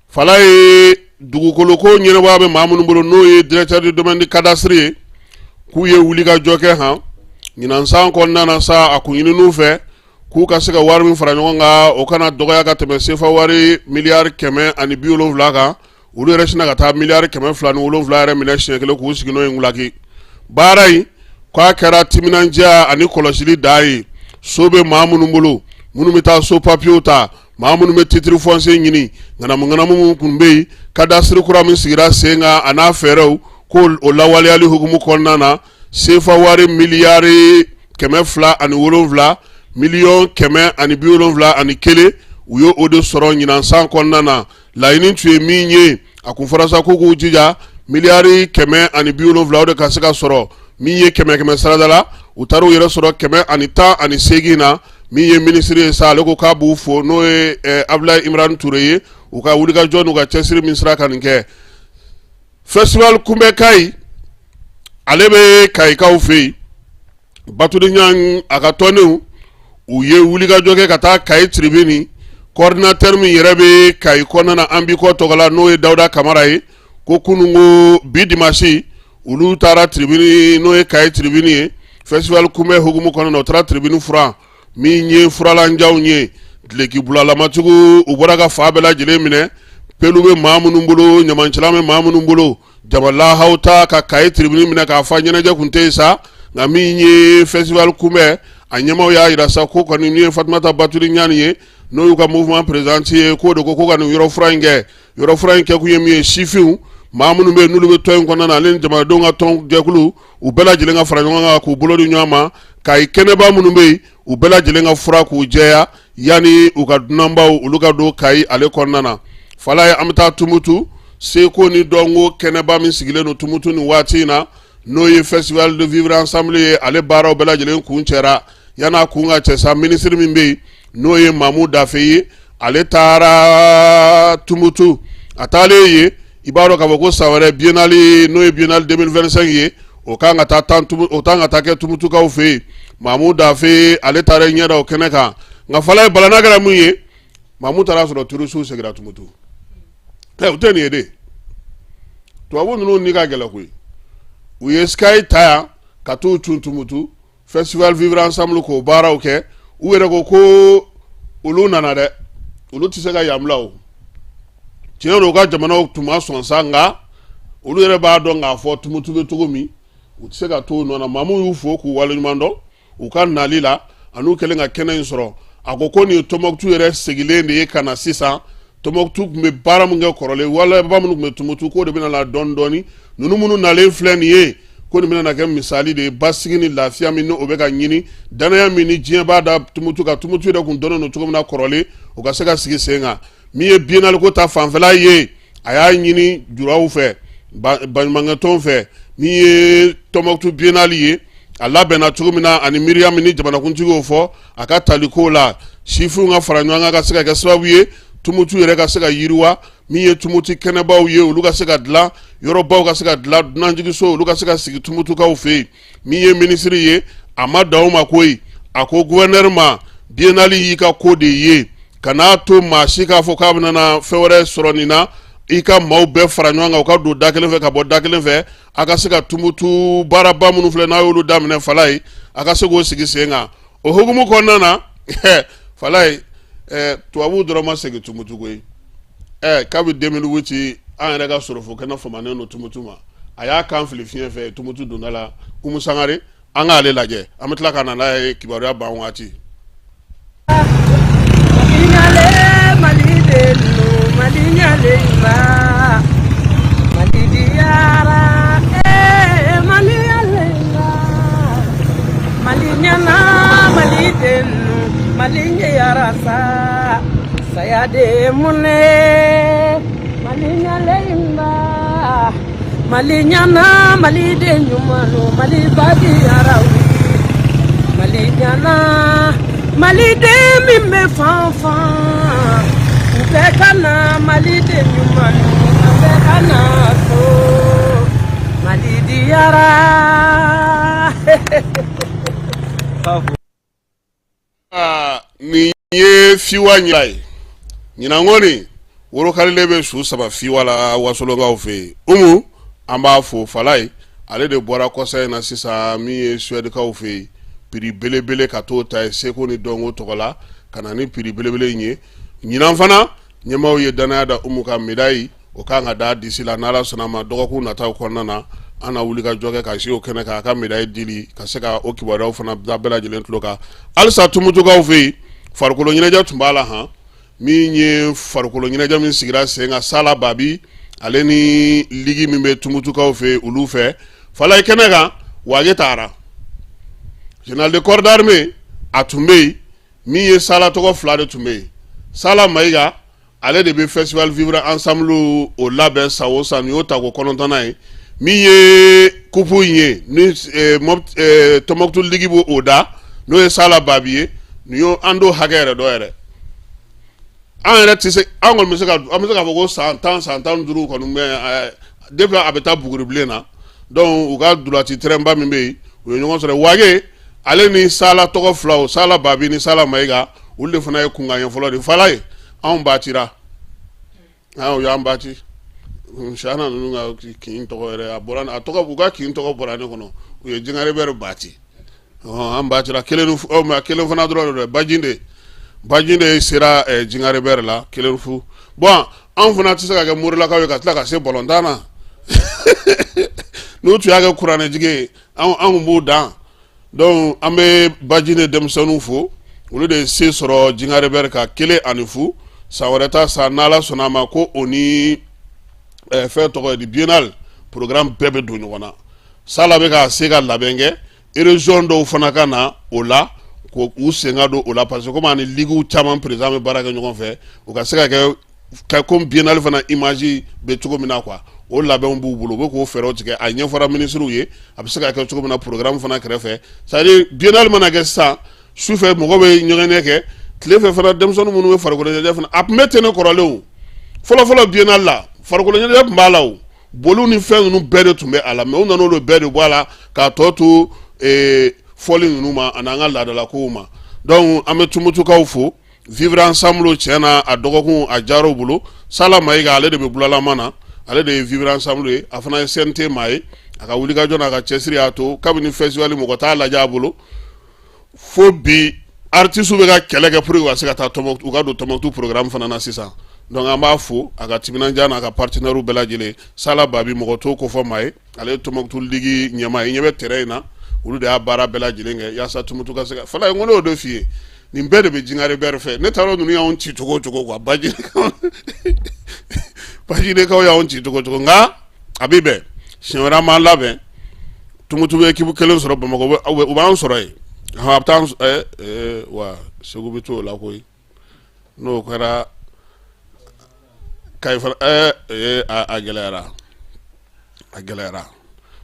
Falaye, dugukolo ko ɲɛnabɔ bɛ maa minnu bolo, n'o ye directeur du domaine du cadastre ye, k'u ye wulikajɔ kɛ han ɲinan san kɔnɔna na sa. A kun ɲinin'u fɛ k'u ka se ka wari min fara ɲɔgɔn kan, o kana dɔgɔya ka tɛmɛ sefa wari miliyari 170 kan. Olu yɛrɛ sinna ka taa miliyari 207 yɛrɛ minɛ siɲɛ kelen k'u sigi n'o ye ngulaki. Baara in k'a kɛra timinandiya ani kɔlɔsili dan ye. So bɛ maa minnu bolo, minnu bɛ taa so papiyew ta, maa minnu bɛ titre foncier ɲini, ŋanamu ŋanamu minnu tun bɛ yen, cadastre kura min sigira sen kan a n'a fɛɛrɛw, ko o lawaleyali hukumu kɔnɔna na, sefa wari miliyari 207 miliyɔn 171, u ye o de sɔrɔ ɲinan san kɔnɔna na. Laɲini tun ye min ye, a kun fɔra sa ko k'u jija miliyari 170, o de ka se ka sɔrɔ. Min ye kɛmɛ kɛmɛ sarada la, u taara u yɛrɛ sɔrɔ 118 na. Min ye minisiri ye sa, ale ko k'a b'u fo, n'o ye Abdoulaye Imran Touré ye, u ka wulikajɔ n'u ka cɛsiri min sera ka nin kɛ. Festival kunbɛn Kayi, ale bɛ Kayikaw fɛ yen. Batuli Ɲang a ka tɔndenw, u ye wulikajɔ kɛ ka taa Kayi tribune. Coordinateur min yɛrɛ bɛ Kayi kɔnɔna na an b'i kɔ tɔgɔ la, n'o ye Dawuda Kamara ye, ko kununko bi dimanche, olu taara tribune, n'o ye Kayi tribune ye, festival kunbɛn hukumu kɔnɔna na, u taara tribune furan. Min ye furalanjanw ye, duloki bulalamatigiw, u bɔra ka fan bɛɛ lajɛlen minɛ. Pelu bɛ maa minnu bolo, ɲamancɛlan bɛ maa minnu bolo, jamalahaw ta ka Kayi tribune minɛ k'a fa. Ɲɛnajɛ kun tɛ yen sa, nka min ye festival kunbɛn, a ɲɛmaaw y'a jira sa ko kɔni min ye Fatumata Batuli Ɲani ye, n'o y'u ka mouvement présidente ye, k'o de ko ko ka nin yɔrɔ furan in kɛ. Yɔrɔ furan in kɛkun ye min ye, sifinw, maa minnu bɛ yen n'olu bɛ tɔn in kɔnɔna na, ale ni jamanadenw ka tɔn jɛkulu, u bɛɛ lajɛlen ka fara ɲɔgɔn kan k'u bolo di ɲɔgɔn ma. Kayi kɛnɛba minnu bɛ yen, u bɛɛ lajɛlen ka furan k'u jɛya yanni u ka dunanbaw olu ka don Kayi ale kɔnɔna na. Falaye, an bɛ taa Tumutu. Seko ni dɔnko kɛnɛba min sigilen don Tumutu nin waati in na, n'o ye festival de vivre ensemble ye, ale baaraw bɛɛ lajɛlen kuncɛra. Yan'a kun ka cɛ sa, minisiri min bɛ yen n'o ye Mamu Dafe ye, ale taara Tumutu. A taalen yen, i b'a dɔn k'a fɔ ko san wɛrɛ biennale, n'o ye biennale 2025 ye, o kan ka taa tan, o kan ka taa kɛ Tumutukaw fɛ yen. Mamu Dafe, ale taara ɲɛ da o kɛnɛ kan. Nka Falaye, balana kɛra mun ye? Mamu taara sɔrɔ terroristew seginna Tumutu. Ɛ, u tɛ nin ye de, tubabu ninnu ni ka gɛlɛn koyi. U ye Sky ta yan ka t'u cun Tumutu, festival vivre ensemble, k'o baaraw kɛ. U yɛrɛ ko ko olu nana dɛ, olu tɛ se ka yan bila. O tiɲɛ don, u ka jamanaw tun ma sɔn sa, nka olu yɛrɛ b'a dɔn k'a fɔ Tumutu bɛ cogo min, u tɛ se ka to u nɔ na. Mamu y'u fo k'u waleɲuman dɔn u ka nali la an'u kɛlen ka kɛnɛ in sɔrɔ. A ko ko nin ye Tɔnbɔkutu yɛrɛ segilen de ye ka na sisan. Tɔnbɔkutu tun bɛ baara min kɛ kɔrɔlen, waleyaba minnu tun bɛ Tumutu, k'o de bɛna na dɔɔni dɔɔni. Ninnu minnu nalen filɛ nin ye, ko nin bɛna na kɛ misali de ye, basigi ni lafiya min o bɛ ka ɲini, danaya min ni diɲɛ b'a da Tumutu kan, Tumutu yɛrɛ tun dɔnnen don cogo min na kɔrɔlen, o ka se ka sigi sen kan. Min ye biennale ko ta fanfɛla ye, a y'a ɲini juraw fɛ, baɲumankɛtɔnw fɛ, min ye Tɔnbɔkutu biennale ye, a labɛnna cogo min na, ani miiriya min ni jamanakuntigi y'o fɔ a ka taliko la, sifinw ka fara ɲɔgɔn kan ka se ka kɛ sababu ye Tumutu yɛrɛ ka se ka yiriwa. Min ye Tumutu kɛnɛbaw ye, olu ka se ka dilan, yɔrɔbaw ka se ka dilan, dunanjiginso, olu ka se ka sigi Tumutukaw fɛ yen. Min ye minisiri ye, a ma dan o ma koyi. A ko gouverneur ma, biennale y'i ka ko de ye, kan'a to maa si k'a fɔ k'a bɛna na fɛn wɛrɛ sɔrɔ nin na. I ka maaw bɛɛ fara ɲɔgɔn kan, u ka don da kelen fɛ ka bɔ da kelen fɛ, a ka se ka Tumutu baaraba minnu filɛ n'a y'olu daminɛ Falaye, a ka se k'o sigi sen kan. O hukumu kɔnɔna na, Falaye, tubabuw dɔrɔn ma segin Tumutu koyi. Kabi 2008, an yɛrɛ ka sorofo kɛnɛ famanen don Tumutu ma. A y'a kan fili fiɲɛ fɛ Tumutu donda la. Umu Sangare, an k'ale lajɛ, an bɛ tila ka na n'a ye kibaruya ban waati. Mali ɲɛyara sa, saya de mun Mali ɲalenba, Mali ɲana, Mali den ɲuman, Mali badiyara, Mali ɲana, Mali den min bɛ fan fan, u bɛɛ ka na, Mali den ɲuman, an bɛɛ ka na so, Mali diyara. Nin ye fiwa ɲɛ ye. Ɲinan kɔni, worokarilen bɛ su saba fiwa la Wasolonkaw fɛ yen. Umu, an b'a fo. Falaye, ale de bɔra kɔsa in na sisan, min ye Suwɛdikaw fɛ yen, prix belebele ka t'o ta ye seko ni dɔnko tɔgɔ la, ka na ni prix belebele in ye. Ɲinan fana, ɲɛmaaw ye dannaya da Umu kan, médaille o kan ka da disi la. N'Ala sɔnna ma, dɔgɔkun nataw kɔnɔna na, an na wuli ka jɔ kɛ ka se o kɛnɛ kan, a ka médaille dili, ka se ka o kibaruyaw fana da bɛɛ lajɛlen tulo kan. Halisa Tumutukaw fɛ yen, farikolo ɲɛnajɛ tun b'a la han. Min ye farikolo ɲɛnajɛ min sigira sen kan, Sala Babi ale ni ligue min bɛ Tumutukaw fɛ yen, olu fɛ Falaye kɛnɛ kan, Wage taara, général de corps d'armée, a tun bɛ yen. Min ye Sala tɔgɔ fila de tun bɛ yen. Sala Mayiga, ale de bɛ festival vivre ensemble o labɛn san o san, nin y'o tako 9nan ye. Min ye coupe in ye ni Tɔnbɔkutu ligue b'o o da, n'o ye Sala Babi ye. Nin y'o, an t'o hakɛ yɛrɛ dɔn yɛrɛ. An yɛrɛ tɛ se, an kɔni bɛ se ka, an bɛ se k'a fɔ ko san 10, san 15 kɔni bɛ depuis a bɛ taa Buguribilen na. Donc u ka dulati terrain ba min bɛ yen, u ye ɲɔgɔn sɔrɔ. Wage ale ni Sala tɔgɔ filaw, Sala Babi ni Sala Mayiga, olu de fana ye kunkan fɔlɔ de Falaye. Anw batira, u y'an bati. Sana ninnu ka kin tɔgɔ yɛrɛ, a bɔra, a tɔgɔ, u ka kin tɔgɔ bɔra ne kɔnɔ. U ye Jingarebɛri bati, an batira kelen, kelen fana dɔrɔn de. Bajinde, Bajinde sera Jingarebɛri la 1-0. Bon, anw fana tɛ se ka kɛ morilakaw ye ka tila ka se balontan na. N'u tun y'a kɛ kuranɛjigi ye, anw b'u dan. Donc an bɛ Bajine denmisɛnninw fo, olu de ye se sɔrɔ Jingarebɛri ka 1-0. San wɛrɛ ta san, n'Ala sɔnna a ma, ko o ni fɛn tɔgɔ ye di, biennale programme bɛɛ bɛ don ɲɔgɔn na. Sala bɛ ka se ka labɛn kɛ, région dɔw fana ka na o la, k'u sen ka don o la, parce que komi ani ligues caman président bɛ baara kɛ ɲɔgɔn fɛ, u ka se ka kɛ ka komi biennale fana image bɛ cogo min na quoi. O labɛnw b'u bolo, u bɛ k'o fɛɛrɛw tigɛ. A ɲɛfɔra minisiriw ye, a bɛ se ka kɛ cogo min na programme fana kɛrɛfɛ. C'est à dire biennale mana kɛ sisan, Sufɛ mɔgɔ bɛ ɲɛgɛnɛ kɛ, tile fɛ fana denmisɛnnin minnu bɛ farikolo ɲɛnajɛ fana, a tun bɛ ten kɔrɔlen o. Fɔlɔfɔlɔ biennale la, farikolo ɲɛnajɛ tun b'a la o, boliw ni fɛn ninnu bɛɛ de tun bɛ a la, mais u nana olu bɛɛ de bɔ a la k'a tɔ to fɔli ninnu ma ani an ka laadalakow ma. Donc an bɛ Tumutukaw fo. Vivre ensemble, tiɲɛ na, a dɔgɔkun a diyara u bolo. Sala Mayiga, ale de bɛ bulalama na, ale de ye Vivre ensemble ye, a fana ye CNT maa ye. A ka wulikajɔ n'a ka cɛsiri y'a to kabini festival mɔgɔ t'a lajɛ a bolo fo bi, artistes bɛ ka kɛlɛ kɛ pour que u ka se ka taa u ka don Tɔnbukutu programme fana na sisan. Donc an b'a fo a ka timinandiya n'a ka partenaires bɛɛ lajɛlen. Sala Babi, mɔgɔ t'o ko fɔ maa ye, ale ye Tɔnbukutu ligue ɲɛmaa ye. I ɲɛ bɛ terrain in na, olu de y'a baara bɛɛ lajɛlen kɛ yaasa Tumutu ka se ka fala ye. N ko ne y'o de f'i ye, nin bɛɛ de bɛ jingare bɛɛ fɛ. Ne taara ninnu y'anw ci cogo o cogo quoi, Bajinekaw y'anw ci cogo o cogo, nka a bɛ bɛn siɲɛ wɛrɛ, an b'an labɛn. Tumutu bɛ équipe kelen sɔrɔ Bamakɔ, u b'an sɔrɔ yen, a bɛ taa wa Segu bɛ to o la koyi. N'o kɛra Kayi fana, a gɛlɛyara, a gɛlɛyara.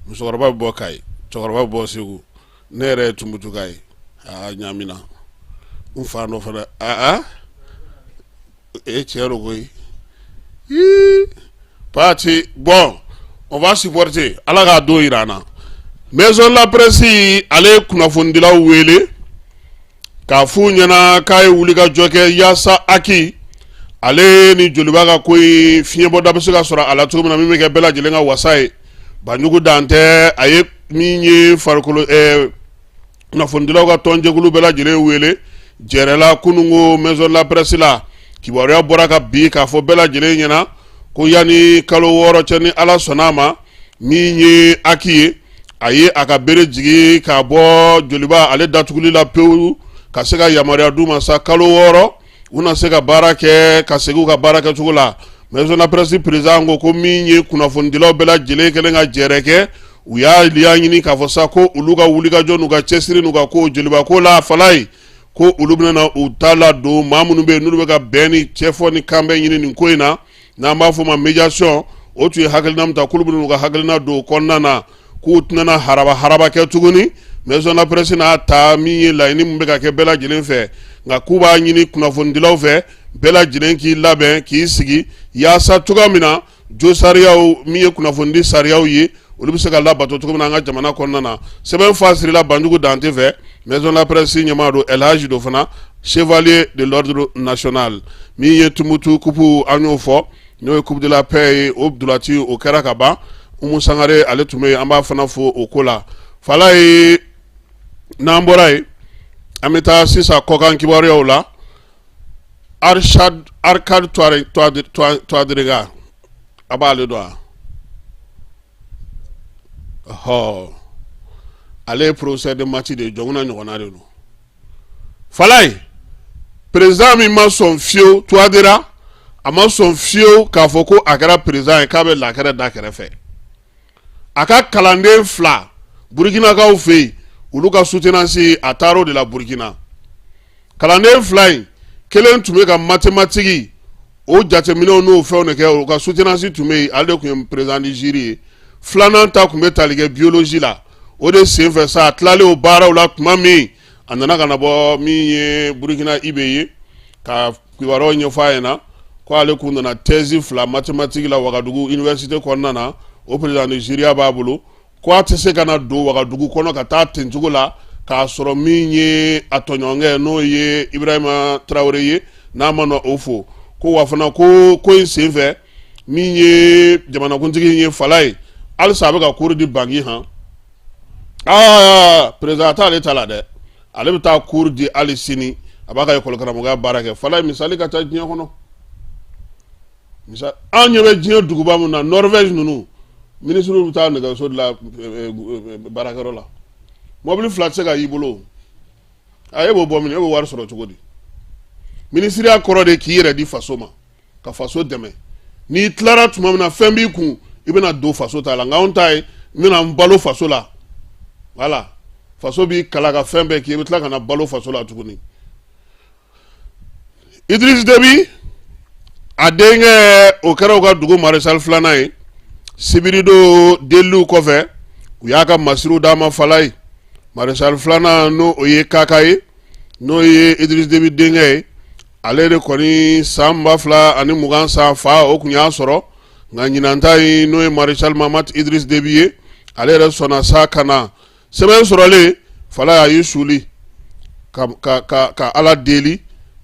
Musokɔrɔba bɛ bɔ Kayi, cɛkɔrɔba bɛ bɔ Segu, ne yɛrɛ ye Tumutuka ye, aa ɲaamina n fa dɔ fana, aa e tiɲɛ don koyi. Pati, bon, on va supporter, Ala k'a don jira an na. Maison de la presse, ale ye kunnafonidilaw wele k'a f'u ɲɛna k'a ye wulikajɔ kɛ yaasa HAC ale ni Joliba ka ko in fiɲɛbɔda bɛ se ka sɔrɔ a la cogo min na, min bɛ kɛ bɛɛ lajɛlen ka wasa ye. Banjugu dan tɛ, a ye min ye farikolo kunnafonidilaw ka tɔnjɛkulu bɛɛ lajɛlen wele jɛrɛ la kununko maison de la presse la. Kibaruya bɔra ka bi k'a fɔ bɛɛ lajɛlen ɲɛna ko yanni kalo 6 cɛ, ni Ala sɔnna a ma, min ye HAC ye, a ye a ka bere jigin k'a bɔ Joliba ale datuguli la pewu, ka se ka yamaruya d'u ma sa kalo 6 u na se ka baara kɛ, ka segin u ka baara kɛcogo la. Maison de la presse président ko ko min ye kunnafonidilaw bɛɛ lajɛlen kɛlen ka jɛrɛ kɛ, u y'a ɲini k'a fɔ sa ko olu ka wulikajɔ n'u ka cɛsiri n'u ka ko Joliba ko la fala ye, ko olu bɛna u ta ladon maa minnu bɛ yen n'olu bɛ ka bɛn ni cɛfɔ ni kanbɛn ɲini nin ko in na, n'an b'a fɔ ma médiation. O tun ye hakilina min ta, k'olu bɛna u ka hakilina don o kɔnɔna na, k'u tɛna haraba haraba kɛ tuguni. Maison de la presse n'a ta min ye laɲini min bɛ ka kɛ bɛɛ lajɛlen fɛ, nka k'u b'a ɲini kunnafonidilaw fɛ, bɛɛ lajɛlen k'i labɛn k'i sigi yaasa cogoya min na jo sariyaw min ye kunnafonidi sariyaw ye, olu bɛ se ka labato cogo min na an ka jamana kɔnɔna na. Sɛbɛn fa sirila Banjugu Dante fɛ, maison de la presse ɲɛmaa don, El Hadji don fana, chevalier de l'ordre national. Min ye Tumutu coupe, an y'o fɔ, n'o ye coupe de la paix ye, o dulati o kɛra ka ban. Umu Sangare, ale tun bɛ yen, an b'a fana fo o ko la. Fala ye, n'an bɔra yen, an bɛ taa sisan kɔkan kibaruyaw la. Archad Arcade Touadéra, a b'ale dɔn wa? Ɔhɔ, ale ye professeur de maths de ye, Jɔnkunda ɲɔgɔnna de don. Falaye, président min ma sɔn fiyewu, Touadéra, a ma sɔn fiyewu k'a fɔ ko a kɛra président ye k'a bɛ lakɛrɛ da kɛrɛfɛ. A ka kalanden fila Burukinakaw fɛ yen, olu ka soutenance, a taara o de la Burukina. Kalanden fila in, kelen tun bɛ ka mathématique o jateminɛw n'o fɛnw de kɛ, o ka soutenance tun bɛ yen, ale de tun ye président du jury ye. Filanan ta tun bɛ tali kɛ biologie la. O de senfɛ sa, a tilalen o baaraw la tuma min, a nana ka na bɔ min ye Burukina IB ye ka kibaruyaw ɲɛfɔ a ɲɛna ko ale kun nana thèse fila mathématique la Wagadugu université kɔnɔna na, o président du jury b'a bolo, ko a tɛ se ka na don Wagadugu kɔnɔ ka taa tencogo la k'a sɔrɔ min ye a tɔɲɔgɔnkɛ, n'o ye Ibrahima Tarawele ye, n'a ma na o fo. Ko wa fana ko ko in senfɛ, min ye jamanakuntigi ye fala ye, halisa a bɛ ka cours di Bangui han. Aa, président t'ale ta la dɛ, ale bɛ taa cours di hali sini, a b'a ka école karamɔgɔya baara kɛ. Fala ye, misali ka ca diɲɛ kɔnɔ. An ɲɛ bɛ diɲɛ duguba min na, Norvège ninnu, minisiriw bɛ taa nɛgɛso dilan baarakɛyɔrɔ la, mɔbili fila tɛ se ka y'i bolo. A e b'o bɔ min, e b'o wari sɔrɔ cogo di? Minisiriya kɔrɔ de k'i yɛrɛ di faso ma, ka faso dɛmɛ. N'i tilara tuma min na, fɛn b'i kun, i bɛna don faso ta la. Nka anw ta ye n bɛna n balo faso la. Voilà, faso b'i kala ka fɛn bɛɛ k'i, i bɛ tila ka na balo faso la tuguni. Idriss Déby a denkɛ, o kɛra u ka dugu maréchal filanan ye. Sibiridon deliliw kɔfɛ, u y'a ka masiriw d'a ma. Fala ye, maréchal filanan, n'o o ye Kaka ye. n'o ye Idriss Déby denkɛ ye, ale de kɔni san 2020 san fa o tun y'a sɔrɔ, nka ɲinan ta in, n'o ye Maréchal Mahamat Idriss Déby ye, ale yɛrɛ sɔnna sa ka na. Sɛbɛn sɔrɔlen, Falaye, a y'i suli ka Ala deli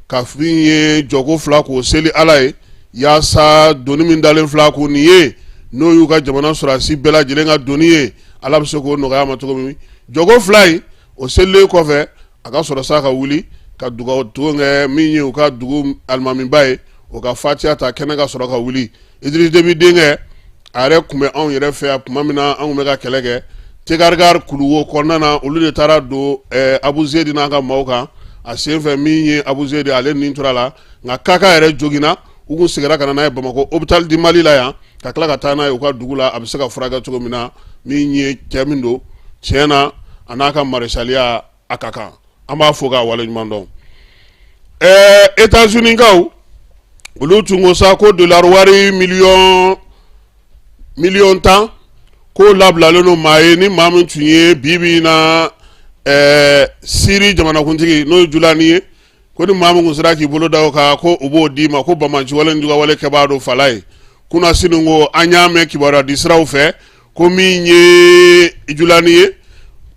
ka min ye jɔko fila k'o seli Ala ye, yaasa doni min dalen filɛ a kun nin ye, n'o y'u ka jamana sɔrɔdasi bɛɛ lajɛlen ka doni ye, Ala bɛ se k'o nɔgɔya a ma cogo min. Jɔko fila in o selilen kɔfɛ, a ka sɔrɔ sa ka wuli ka dugawu kɛ min ye u ka dugu alimamiba ye, o ka fatiya ta kɛnɛ ka sɔrɔ ka wuli. Idriss Déby denkɛ, a yɛrɛ tun bɛ anw yɛrɛ fɛ yan tuma min na anw bɛ ka kɛlɛ kɛ Tekarikari kuluwo kɔnɔna na, olu de taara don Abu Zedi n'a ka maaw kan. A senfɛ, min ye Abu Zedi, ale nin tora la, nka Kaka yɛrɛ joginna. U kun seginna ka na n'a ye Bamakɔ hôpital du Mali la yan, ka tila ka taa n'a ye u ka dugu la, a bɛ se ka furakɛ cogo min na. Min ye cɛ min don, tiɲɛ na, a n'a ka maresaliya a ka kan, an b'a fo k'a waleɲuman dɔn. États-Unis kaw, olu tun ko sa ko dollar wari miliyɔn 10 k'o labilalen don maa ye, ni maa min tun ye bi bi in na Siri jamanakuntigi, n'o ye Julani ye, ko ni maa min kun sera k'i bolo da o kan, ko u b'o d'i ma, ko banbaanciwale ni jugawale kɛbaa don. Falaye, kunasini ko an y'a mɛn kibaruya di siraw fɛ ko min ye Julani ye,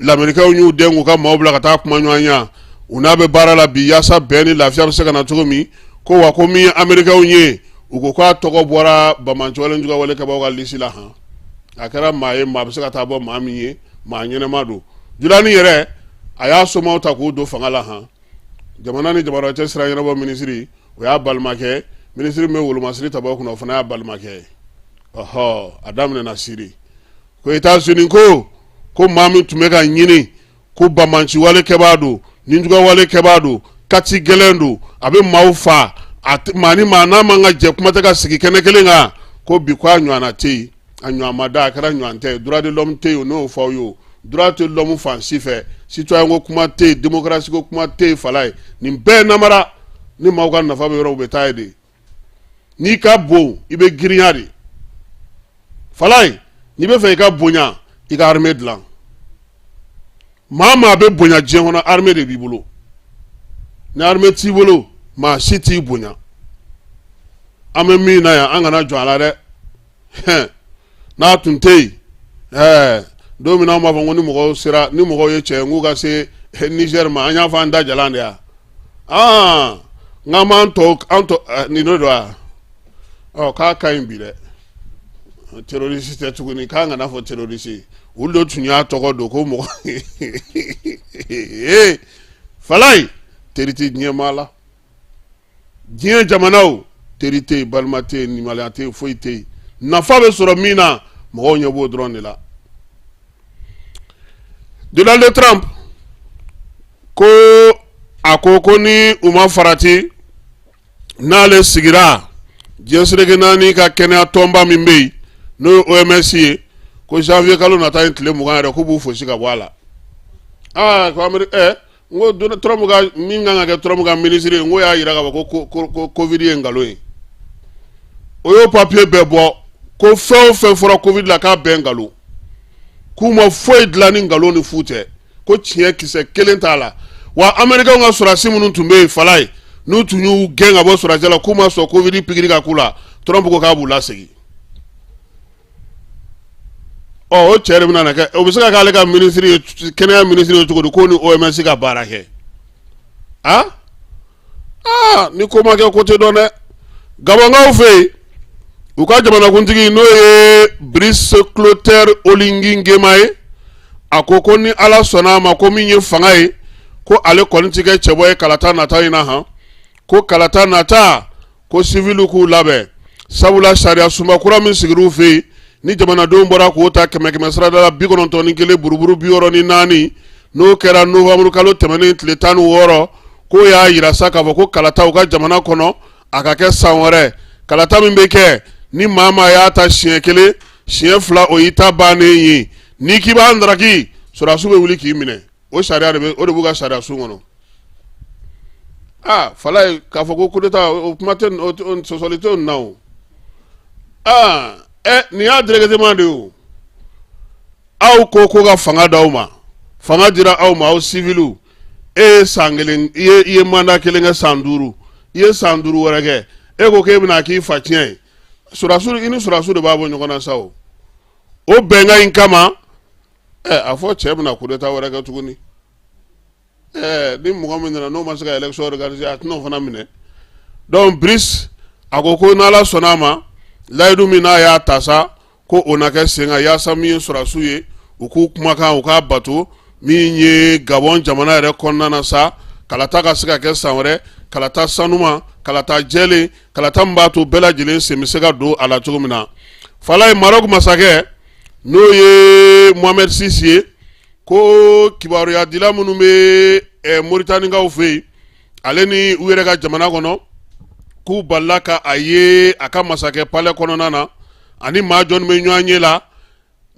lamerikɛnw y'u den k'u ka maaw bila ka taa kuma ɲɔgɔnya u n'a bɛ baara la bi, yaasa bɛn ni lafiya bɛ se ka na cogo min. Ko wa ko min ye amerikɛnw ye, u ko k'a tɔgɔ bɔra banbaanciwale ni jugawale kɛbaaw ka lisi la han. A kɛra maa ye, maa bɛ se ka taa bɔ maa min ye, maa ɲɛnɛma don. Julani yɛrɛ, a y'a somaw ta k'u don fanga la han. Jamana ni jamana cɛ sira ɲɛnabɔ minisiri, o y'a balimakɛ. Minisiri min bɛ wolomasiri tabaw kunna, o fana y'a balimakɛ ye. Ɔhɔ, a daminɛna Siri. Ko États-Unis ko maa min tun bɛ ka ɲini ko banbaanciwale kɛbaa don, nijugawale kɛbaa don, kati gɛlɛn don, a bɛ maaw fa, maa ni maa n'a man ka jɛ kuma tɛ ka sigi kɛnɛ kelen kan, ko bi ko a ɲɔgɔnna tɛ yen, a ɲɔgɔn ma da, a kɛra ɲɔgɔn tɛ. Droit de l'homme tɛ yen, n'o fɔ aw ye o droit de l'homme fan si fɛ, citoyen ko kuma tɛ yen, démocratie ko kuma tɛ yen. Falaye, nin bɛɛ namara ni maaw ka nafa bɛ yɔrɔ, u bɛ taa yen de. N'i ka bon, i bɛ girinya de. Falaye, n'i bɛ fɛ i ka bonya, i ka armée dilan. Maa maa bɛ bonya diɲɛ kɔnɔ, armée de b'i bolo. Ni armée t'i bolo, maa si t'i bonya. An bɛ min na yan, an kana jɔ a la dɛ. N'a tun tɛ yen ɛɛ, don min na an b'a fɔ ko ni mɔgɔw sera, ni mɔgɔw ye cɛ ye, k'u ka se Niger ma, an y'a fɔ an da jalan de ya. Aa, n k'an b'an tɔ an tɔ nin de don wa. Ɔ, k'a ka ɲi bi dɛ, terroriste tɛ tuguni, k'an kana fɔ terroriste. Olu de tun y'a tɔgɔ don ko mɔgɔ. Ee Falaye, teri tɛ diɲɛ maa la, diɲɛ jamanaw teri tɛ yen, balima tɛ yen, nimaliya tɛ yen, foyi tɛ yen. Nafa bɛ sɔrɔ min na, mɔgɔw ɲɛ b'o dɔrɔn de la. Donald Trump ko a ko ko ni u ma farati, n'ale sigira diɲɛ seleke naani ka kɛnɛya tɔnba min bɛ yen, n'o ye OMS ye, ko janvier kalo nata in tile 20 yɛrɛ, k'u b'u fosi ka bɔ a la. Aa, ko Amérique ɛ, n ko Donald Trump ka min kan ka kɛ Trump ka minisiri ye, n ko y'a jira k'a fɔ ko Covid ye nkalon ye. O y'o papier bɛɛ bɔ ko fɛn o fɛn fɔra Covid la, k'a bɛɛ nkalon, k'u ma foyi dilan ni nkalon ni fu tɛ, ko tiɲɛ kisɛ kelen t'a la. Wa américains ka sɔrɔdasi minnu tun bɛ yen, Falaye, n'u tun y'u gɛn ka bɔ sɔrɔdasiya la k'u ma sɔn Covid pikiri ka k'u la, Trump ko k'a b'u lasegin. Ɔ, o cɛ de bɛna na kɛ, o bɛ se ka k'ale ka minisiri ye, kɛnɛya minisiri ye cogo di, k'o ni OMS ka baara kɛ? Aa aa, ni ko ma kɛ, ko tɛ dɔn dɛ. Gabɔnkaw fɛ yen, u ka jamanakuntigi, n'o ye Brice Clotaire Oligui Nguema ye, a ko ko ni Ala sɔnna a ma, ko min ye fanga ye, ko ale kɔni ti kɛ cɛbɔ ye kalata nata in na han. Ko kalata nata, ko siviliw k'u labɛn, sabula sariya sunba kura min sigir'u fɛ yen, ni jamanadenw bɔra k'o ta kɛmɛ kɛmɛ sarada la 91 buruburu 64, n'o kɛra novembre kalo tɛmɛnen tile 16, k'o y'a yira sa k'a fɔ ko kalata u ka jamana kɔnɔ, a ka kɛ san wɛrɛ. Kalata min bɛ kɛ, ni maa maa y'a ta siɲɛ kelen, siɲɛ fila, o y'i ta bannen ye. N'i k'i b'a ndaraki, sɔrɔdasiw bɛ wuli k'i minɛ. O sariya de bɛ, o de b'u ka sariya sun kɔnɔ. Aa Falaye, k'a fɔ ko coup d'état, o kuma tɛ, sɔsɔli tɛ o na o. Aa ɛ, nin y'a directement de ye o. Aw ko ko ka fanga d'aw ma, fanga dira aw ma, aw civiliw. E ye san kelen, i ye mandat kelen kɛ san 5, i ye san 5 wɛrɛ kɛ, e ko k'e bɛna k'i fa tiɲɛ ye. Sɔrɔdasiw, i ni sɔrɔdasiw de b'a bɔ ɲɔgɔn na sa. O o bɛnkan in kama, ɛ a fɔ cɛ bɛna coup d'état wɛrɛ kɛ tuguni. Ni mɔgɔ min nana n'o ma se ka élection organiser, a tɛna o fana minɛ. Donc Brice a ko ko n'Ala sɔnna a ma, layidu min n'a y'a ta sa, ko o na kɛ sen kan, yaasa min ye sɔrɔdasiw ye, u k'u kumakan u k'a bato. Min ye Gabon jamana yɛrɛ kɔnɔna na sa, kalata ka se ka kɛ san wɛrɛ, kalata sanuma, kalata jɛlen, kalata min b'a to bɛɛ lajɛlen sen bɛ se ka don a la cogo min na. Falaye, Maroc masakɛ n'o ye Mohamed VI ye, ko kibaruyadila minnu bɛ Moritanikaw fɛ yen, ale ni u yɛrɛ ka jamana kɔnɔ, k'u balila ka a ye a ka masakɛ palais kɔnɔna na, ani maa jɔni bɛ ɲɔgɔn ye la?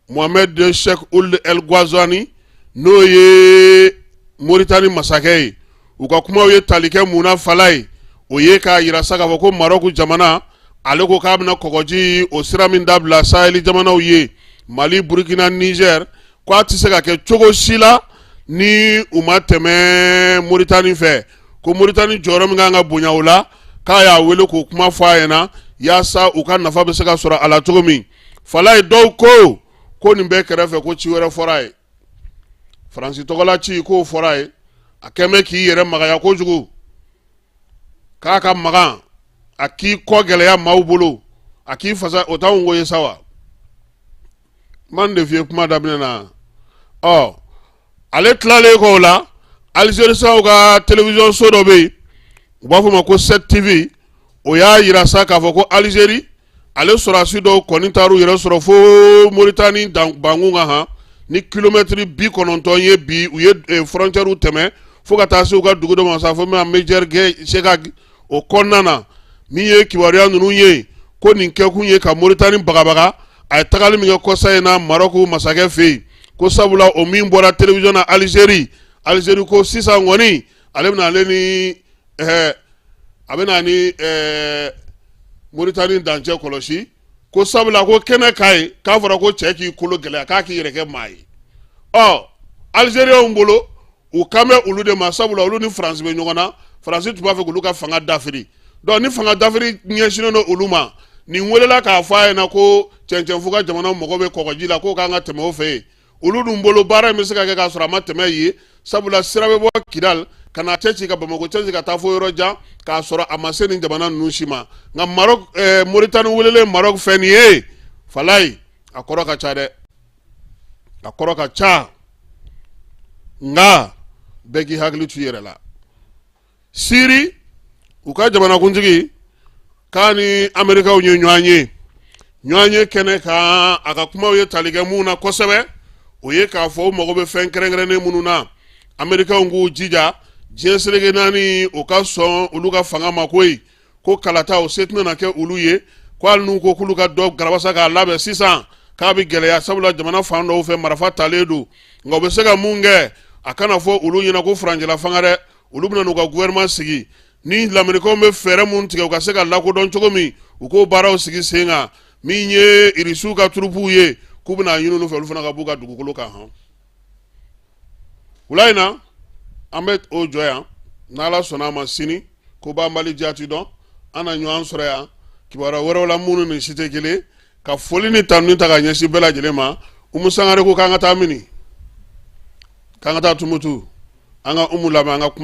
Mohamed Cheikh Ould El Ghazouani, n'o ye Moritani masakɛ ye. U ka kumaw ye tali kɛ mun na? Falaye, o ye k'a yira sa k'a fɔ ko Maroc jamana, ale ko k'a bɛna kɔgɔji o sira min dabila Saheli jamanaw ye, Mali, Burkina, Niger, ko a tɛ se ka kɛ cogo si la ni u ma tɛmɛ Moritani fɛ, ko Moritani jɔyɔrɔ min kan ka bonya o la, k'a y'a wele k'o kuma fɔ a ɲɛna yaasa u ka nafa bɛ se ka sɔrɔ a la cogo min. Falaye, dɔw ko ko nin bɛɛ kɛrɛfɛ, ko ci wɛrɛ fɔra a ye, Faransi tɔgɔla ci, k'o fɔra a ye. A kɛn bɛ k'i yɛrɛ magaya kojugu, k'a ka magan, a k'i kɔ gɛlɛya maaw bolo, a k'i fasa. O t'anw ko ye sa wa? N ma nin de f'i ye kuma daminɛ na. Ɔ, ale tilalen kɔ o la, Alizerisaw ka télévision so dɔ bɛ yen, u b'a fɔ o ma ko 7 TV, o y'a yira sa k'a fɔ ko Alizeri ale sɔrɔdasi dɔw kɔni taar'u yɛrɛ sɔrɔ fo Moritani bankun kan han, ni kilomɛtiri 90 ye bi, u ye frontière tɛmɛ fo ka taa se u ka dugu dɔ ma sa, fo min ma Medjer Segag. O kɔnɔna na, min ye kibaruya ninnu ye, ko nin kɛkun ye ka Moritani bagabaga a ye tagali min kɛ kɔsa in na Maroc masakɛ fɛ yen, ko sabula o min bɔra télévision na Alizeri, Alizeri ko sisan kɔni ale bɛna ale ni a bɛna ni Moritani dancɛ kɔlɔsi, ko sabula ko kɛnɛ ka ye k'a fɔra ko cɛ k'i kolo gɛlɛya, k'a k'i yɛrɛ kɛ maa ye. Ɔ, Alizeriyaw bolo, u kan bɛ olu de ma, sabula olu ni Faransi bɛ ɲɔgɔn na. Faransi tun b'a fɛ k'olu ka fanga dafiri, donc ni fanga dafiri ɲɛsinnen don olu ma, nin welela k'a fɔ a ɲɛna ko cɛncɛnfu ka jamana mago bɛ kɔgɔji la, k'o kan ka tɛmɛ o fɛ yen. Olu dun bolo, baara in bɛ se ka kɛ k'a sɔrɔ a ma tɛmɛ yen, sabula sira bɛ bɔ Kidal ka na cɛ ci ka Bamakɔ cɛ ci ka taa fo yɔrɔ jan k'a sɔrɔ a ma se nin jamana ninnu si ma. Nka Maroc, Moritani welelen Maroc fɛ nin ye, Falaye, a kɔrɔ ka ca dɛ, a kɔrɔ ka ca. Nka bɛɛ k'i hakili to i yɛrɛ la. Siri, u ka jamanakuntigi k'a ni Amerikaw ye ɲɔgɔn ye, ɲɔgɔn ye kɛnɛ kan, a ka kumaw ye tali kɛ mun na kosɛbɛ? O ye k'a fɔ u mago bɛ fɛn kɛrɛnkɛrɛnnen minnu na, Amerikaw k'u jija diɲɛ seleke naani o ka sɔn olu ka fanga ma koyi, ko kalata o se tɛna kɛ olu ye, ko hali n'u ko k'olu ka dɔ garabasa k'a labɛn sisan, k'a bɛ gɛlɛya, sabula jamana fan dɔw fɛ marifa talen don. Nka u bɛ se ka mun kɛ? A kana fɔ olu ɲɛna ko furancɛla fanga dɛ, olu bɛna n'u ka gouvernement sigi ni lamerikɛnw bɛ fɛɛrɛ mun tigɛ u ka se ka lakodɔn cogo min, u k'o baaraw sigi sen kan. Min ye Irisiw ka turupuw ye, k'u bɛna ɲini olu fɛ, olu fana ka b'u ka dugukolo kan hɔn. Wula in na, an bɛ o jɔ yan. N'Ala sɔnna a ma, sini ko banbali jati dɔn, an na ɲɔgɔn sɔrɔ yan kibaruya wɛrɛw la minnu ni si tɛ kelen. Ka foli ni tanuni ta ka ɲɛsin bɛɛ lajɛlen ma. Umu Sangare ko k'an ka taa mini? K'an ka taa Tumutu, an ka Umu lamɛn, an ka kuma.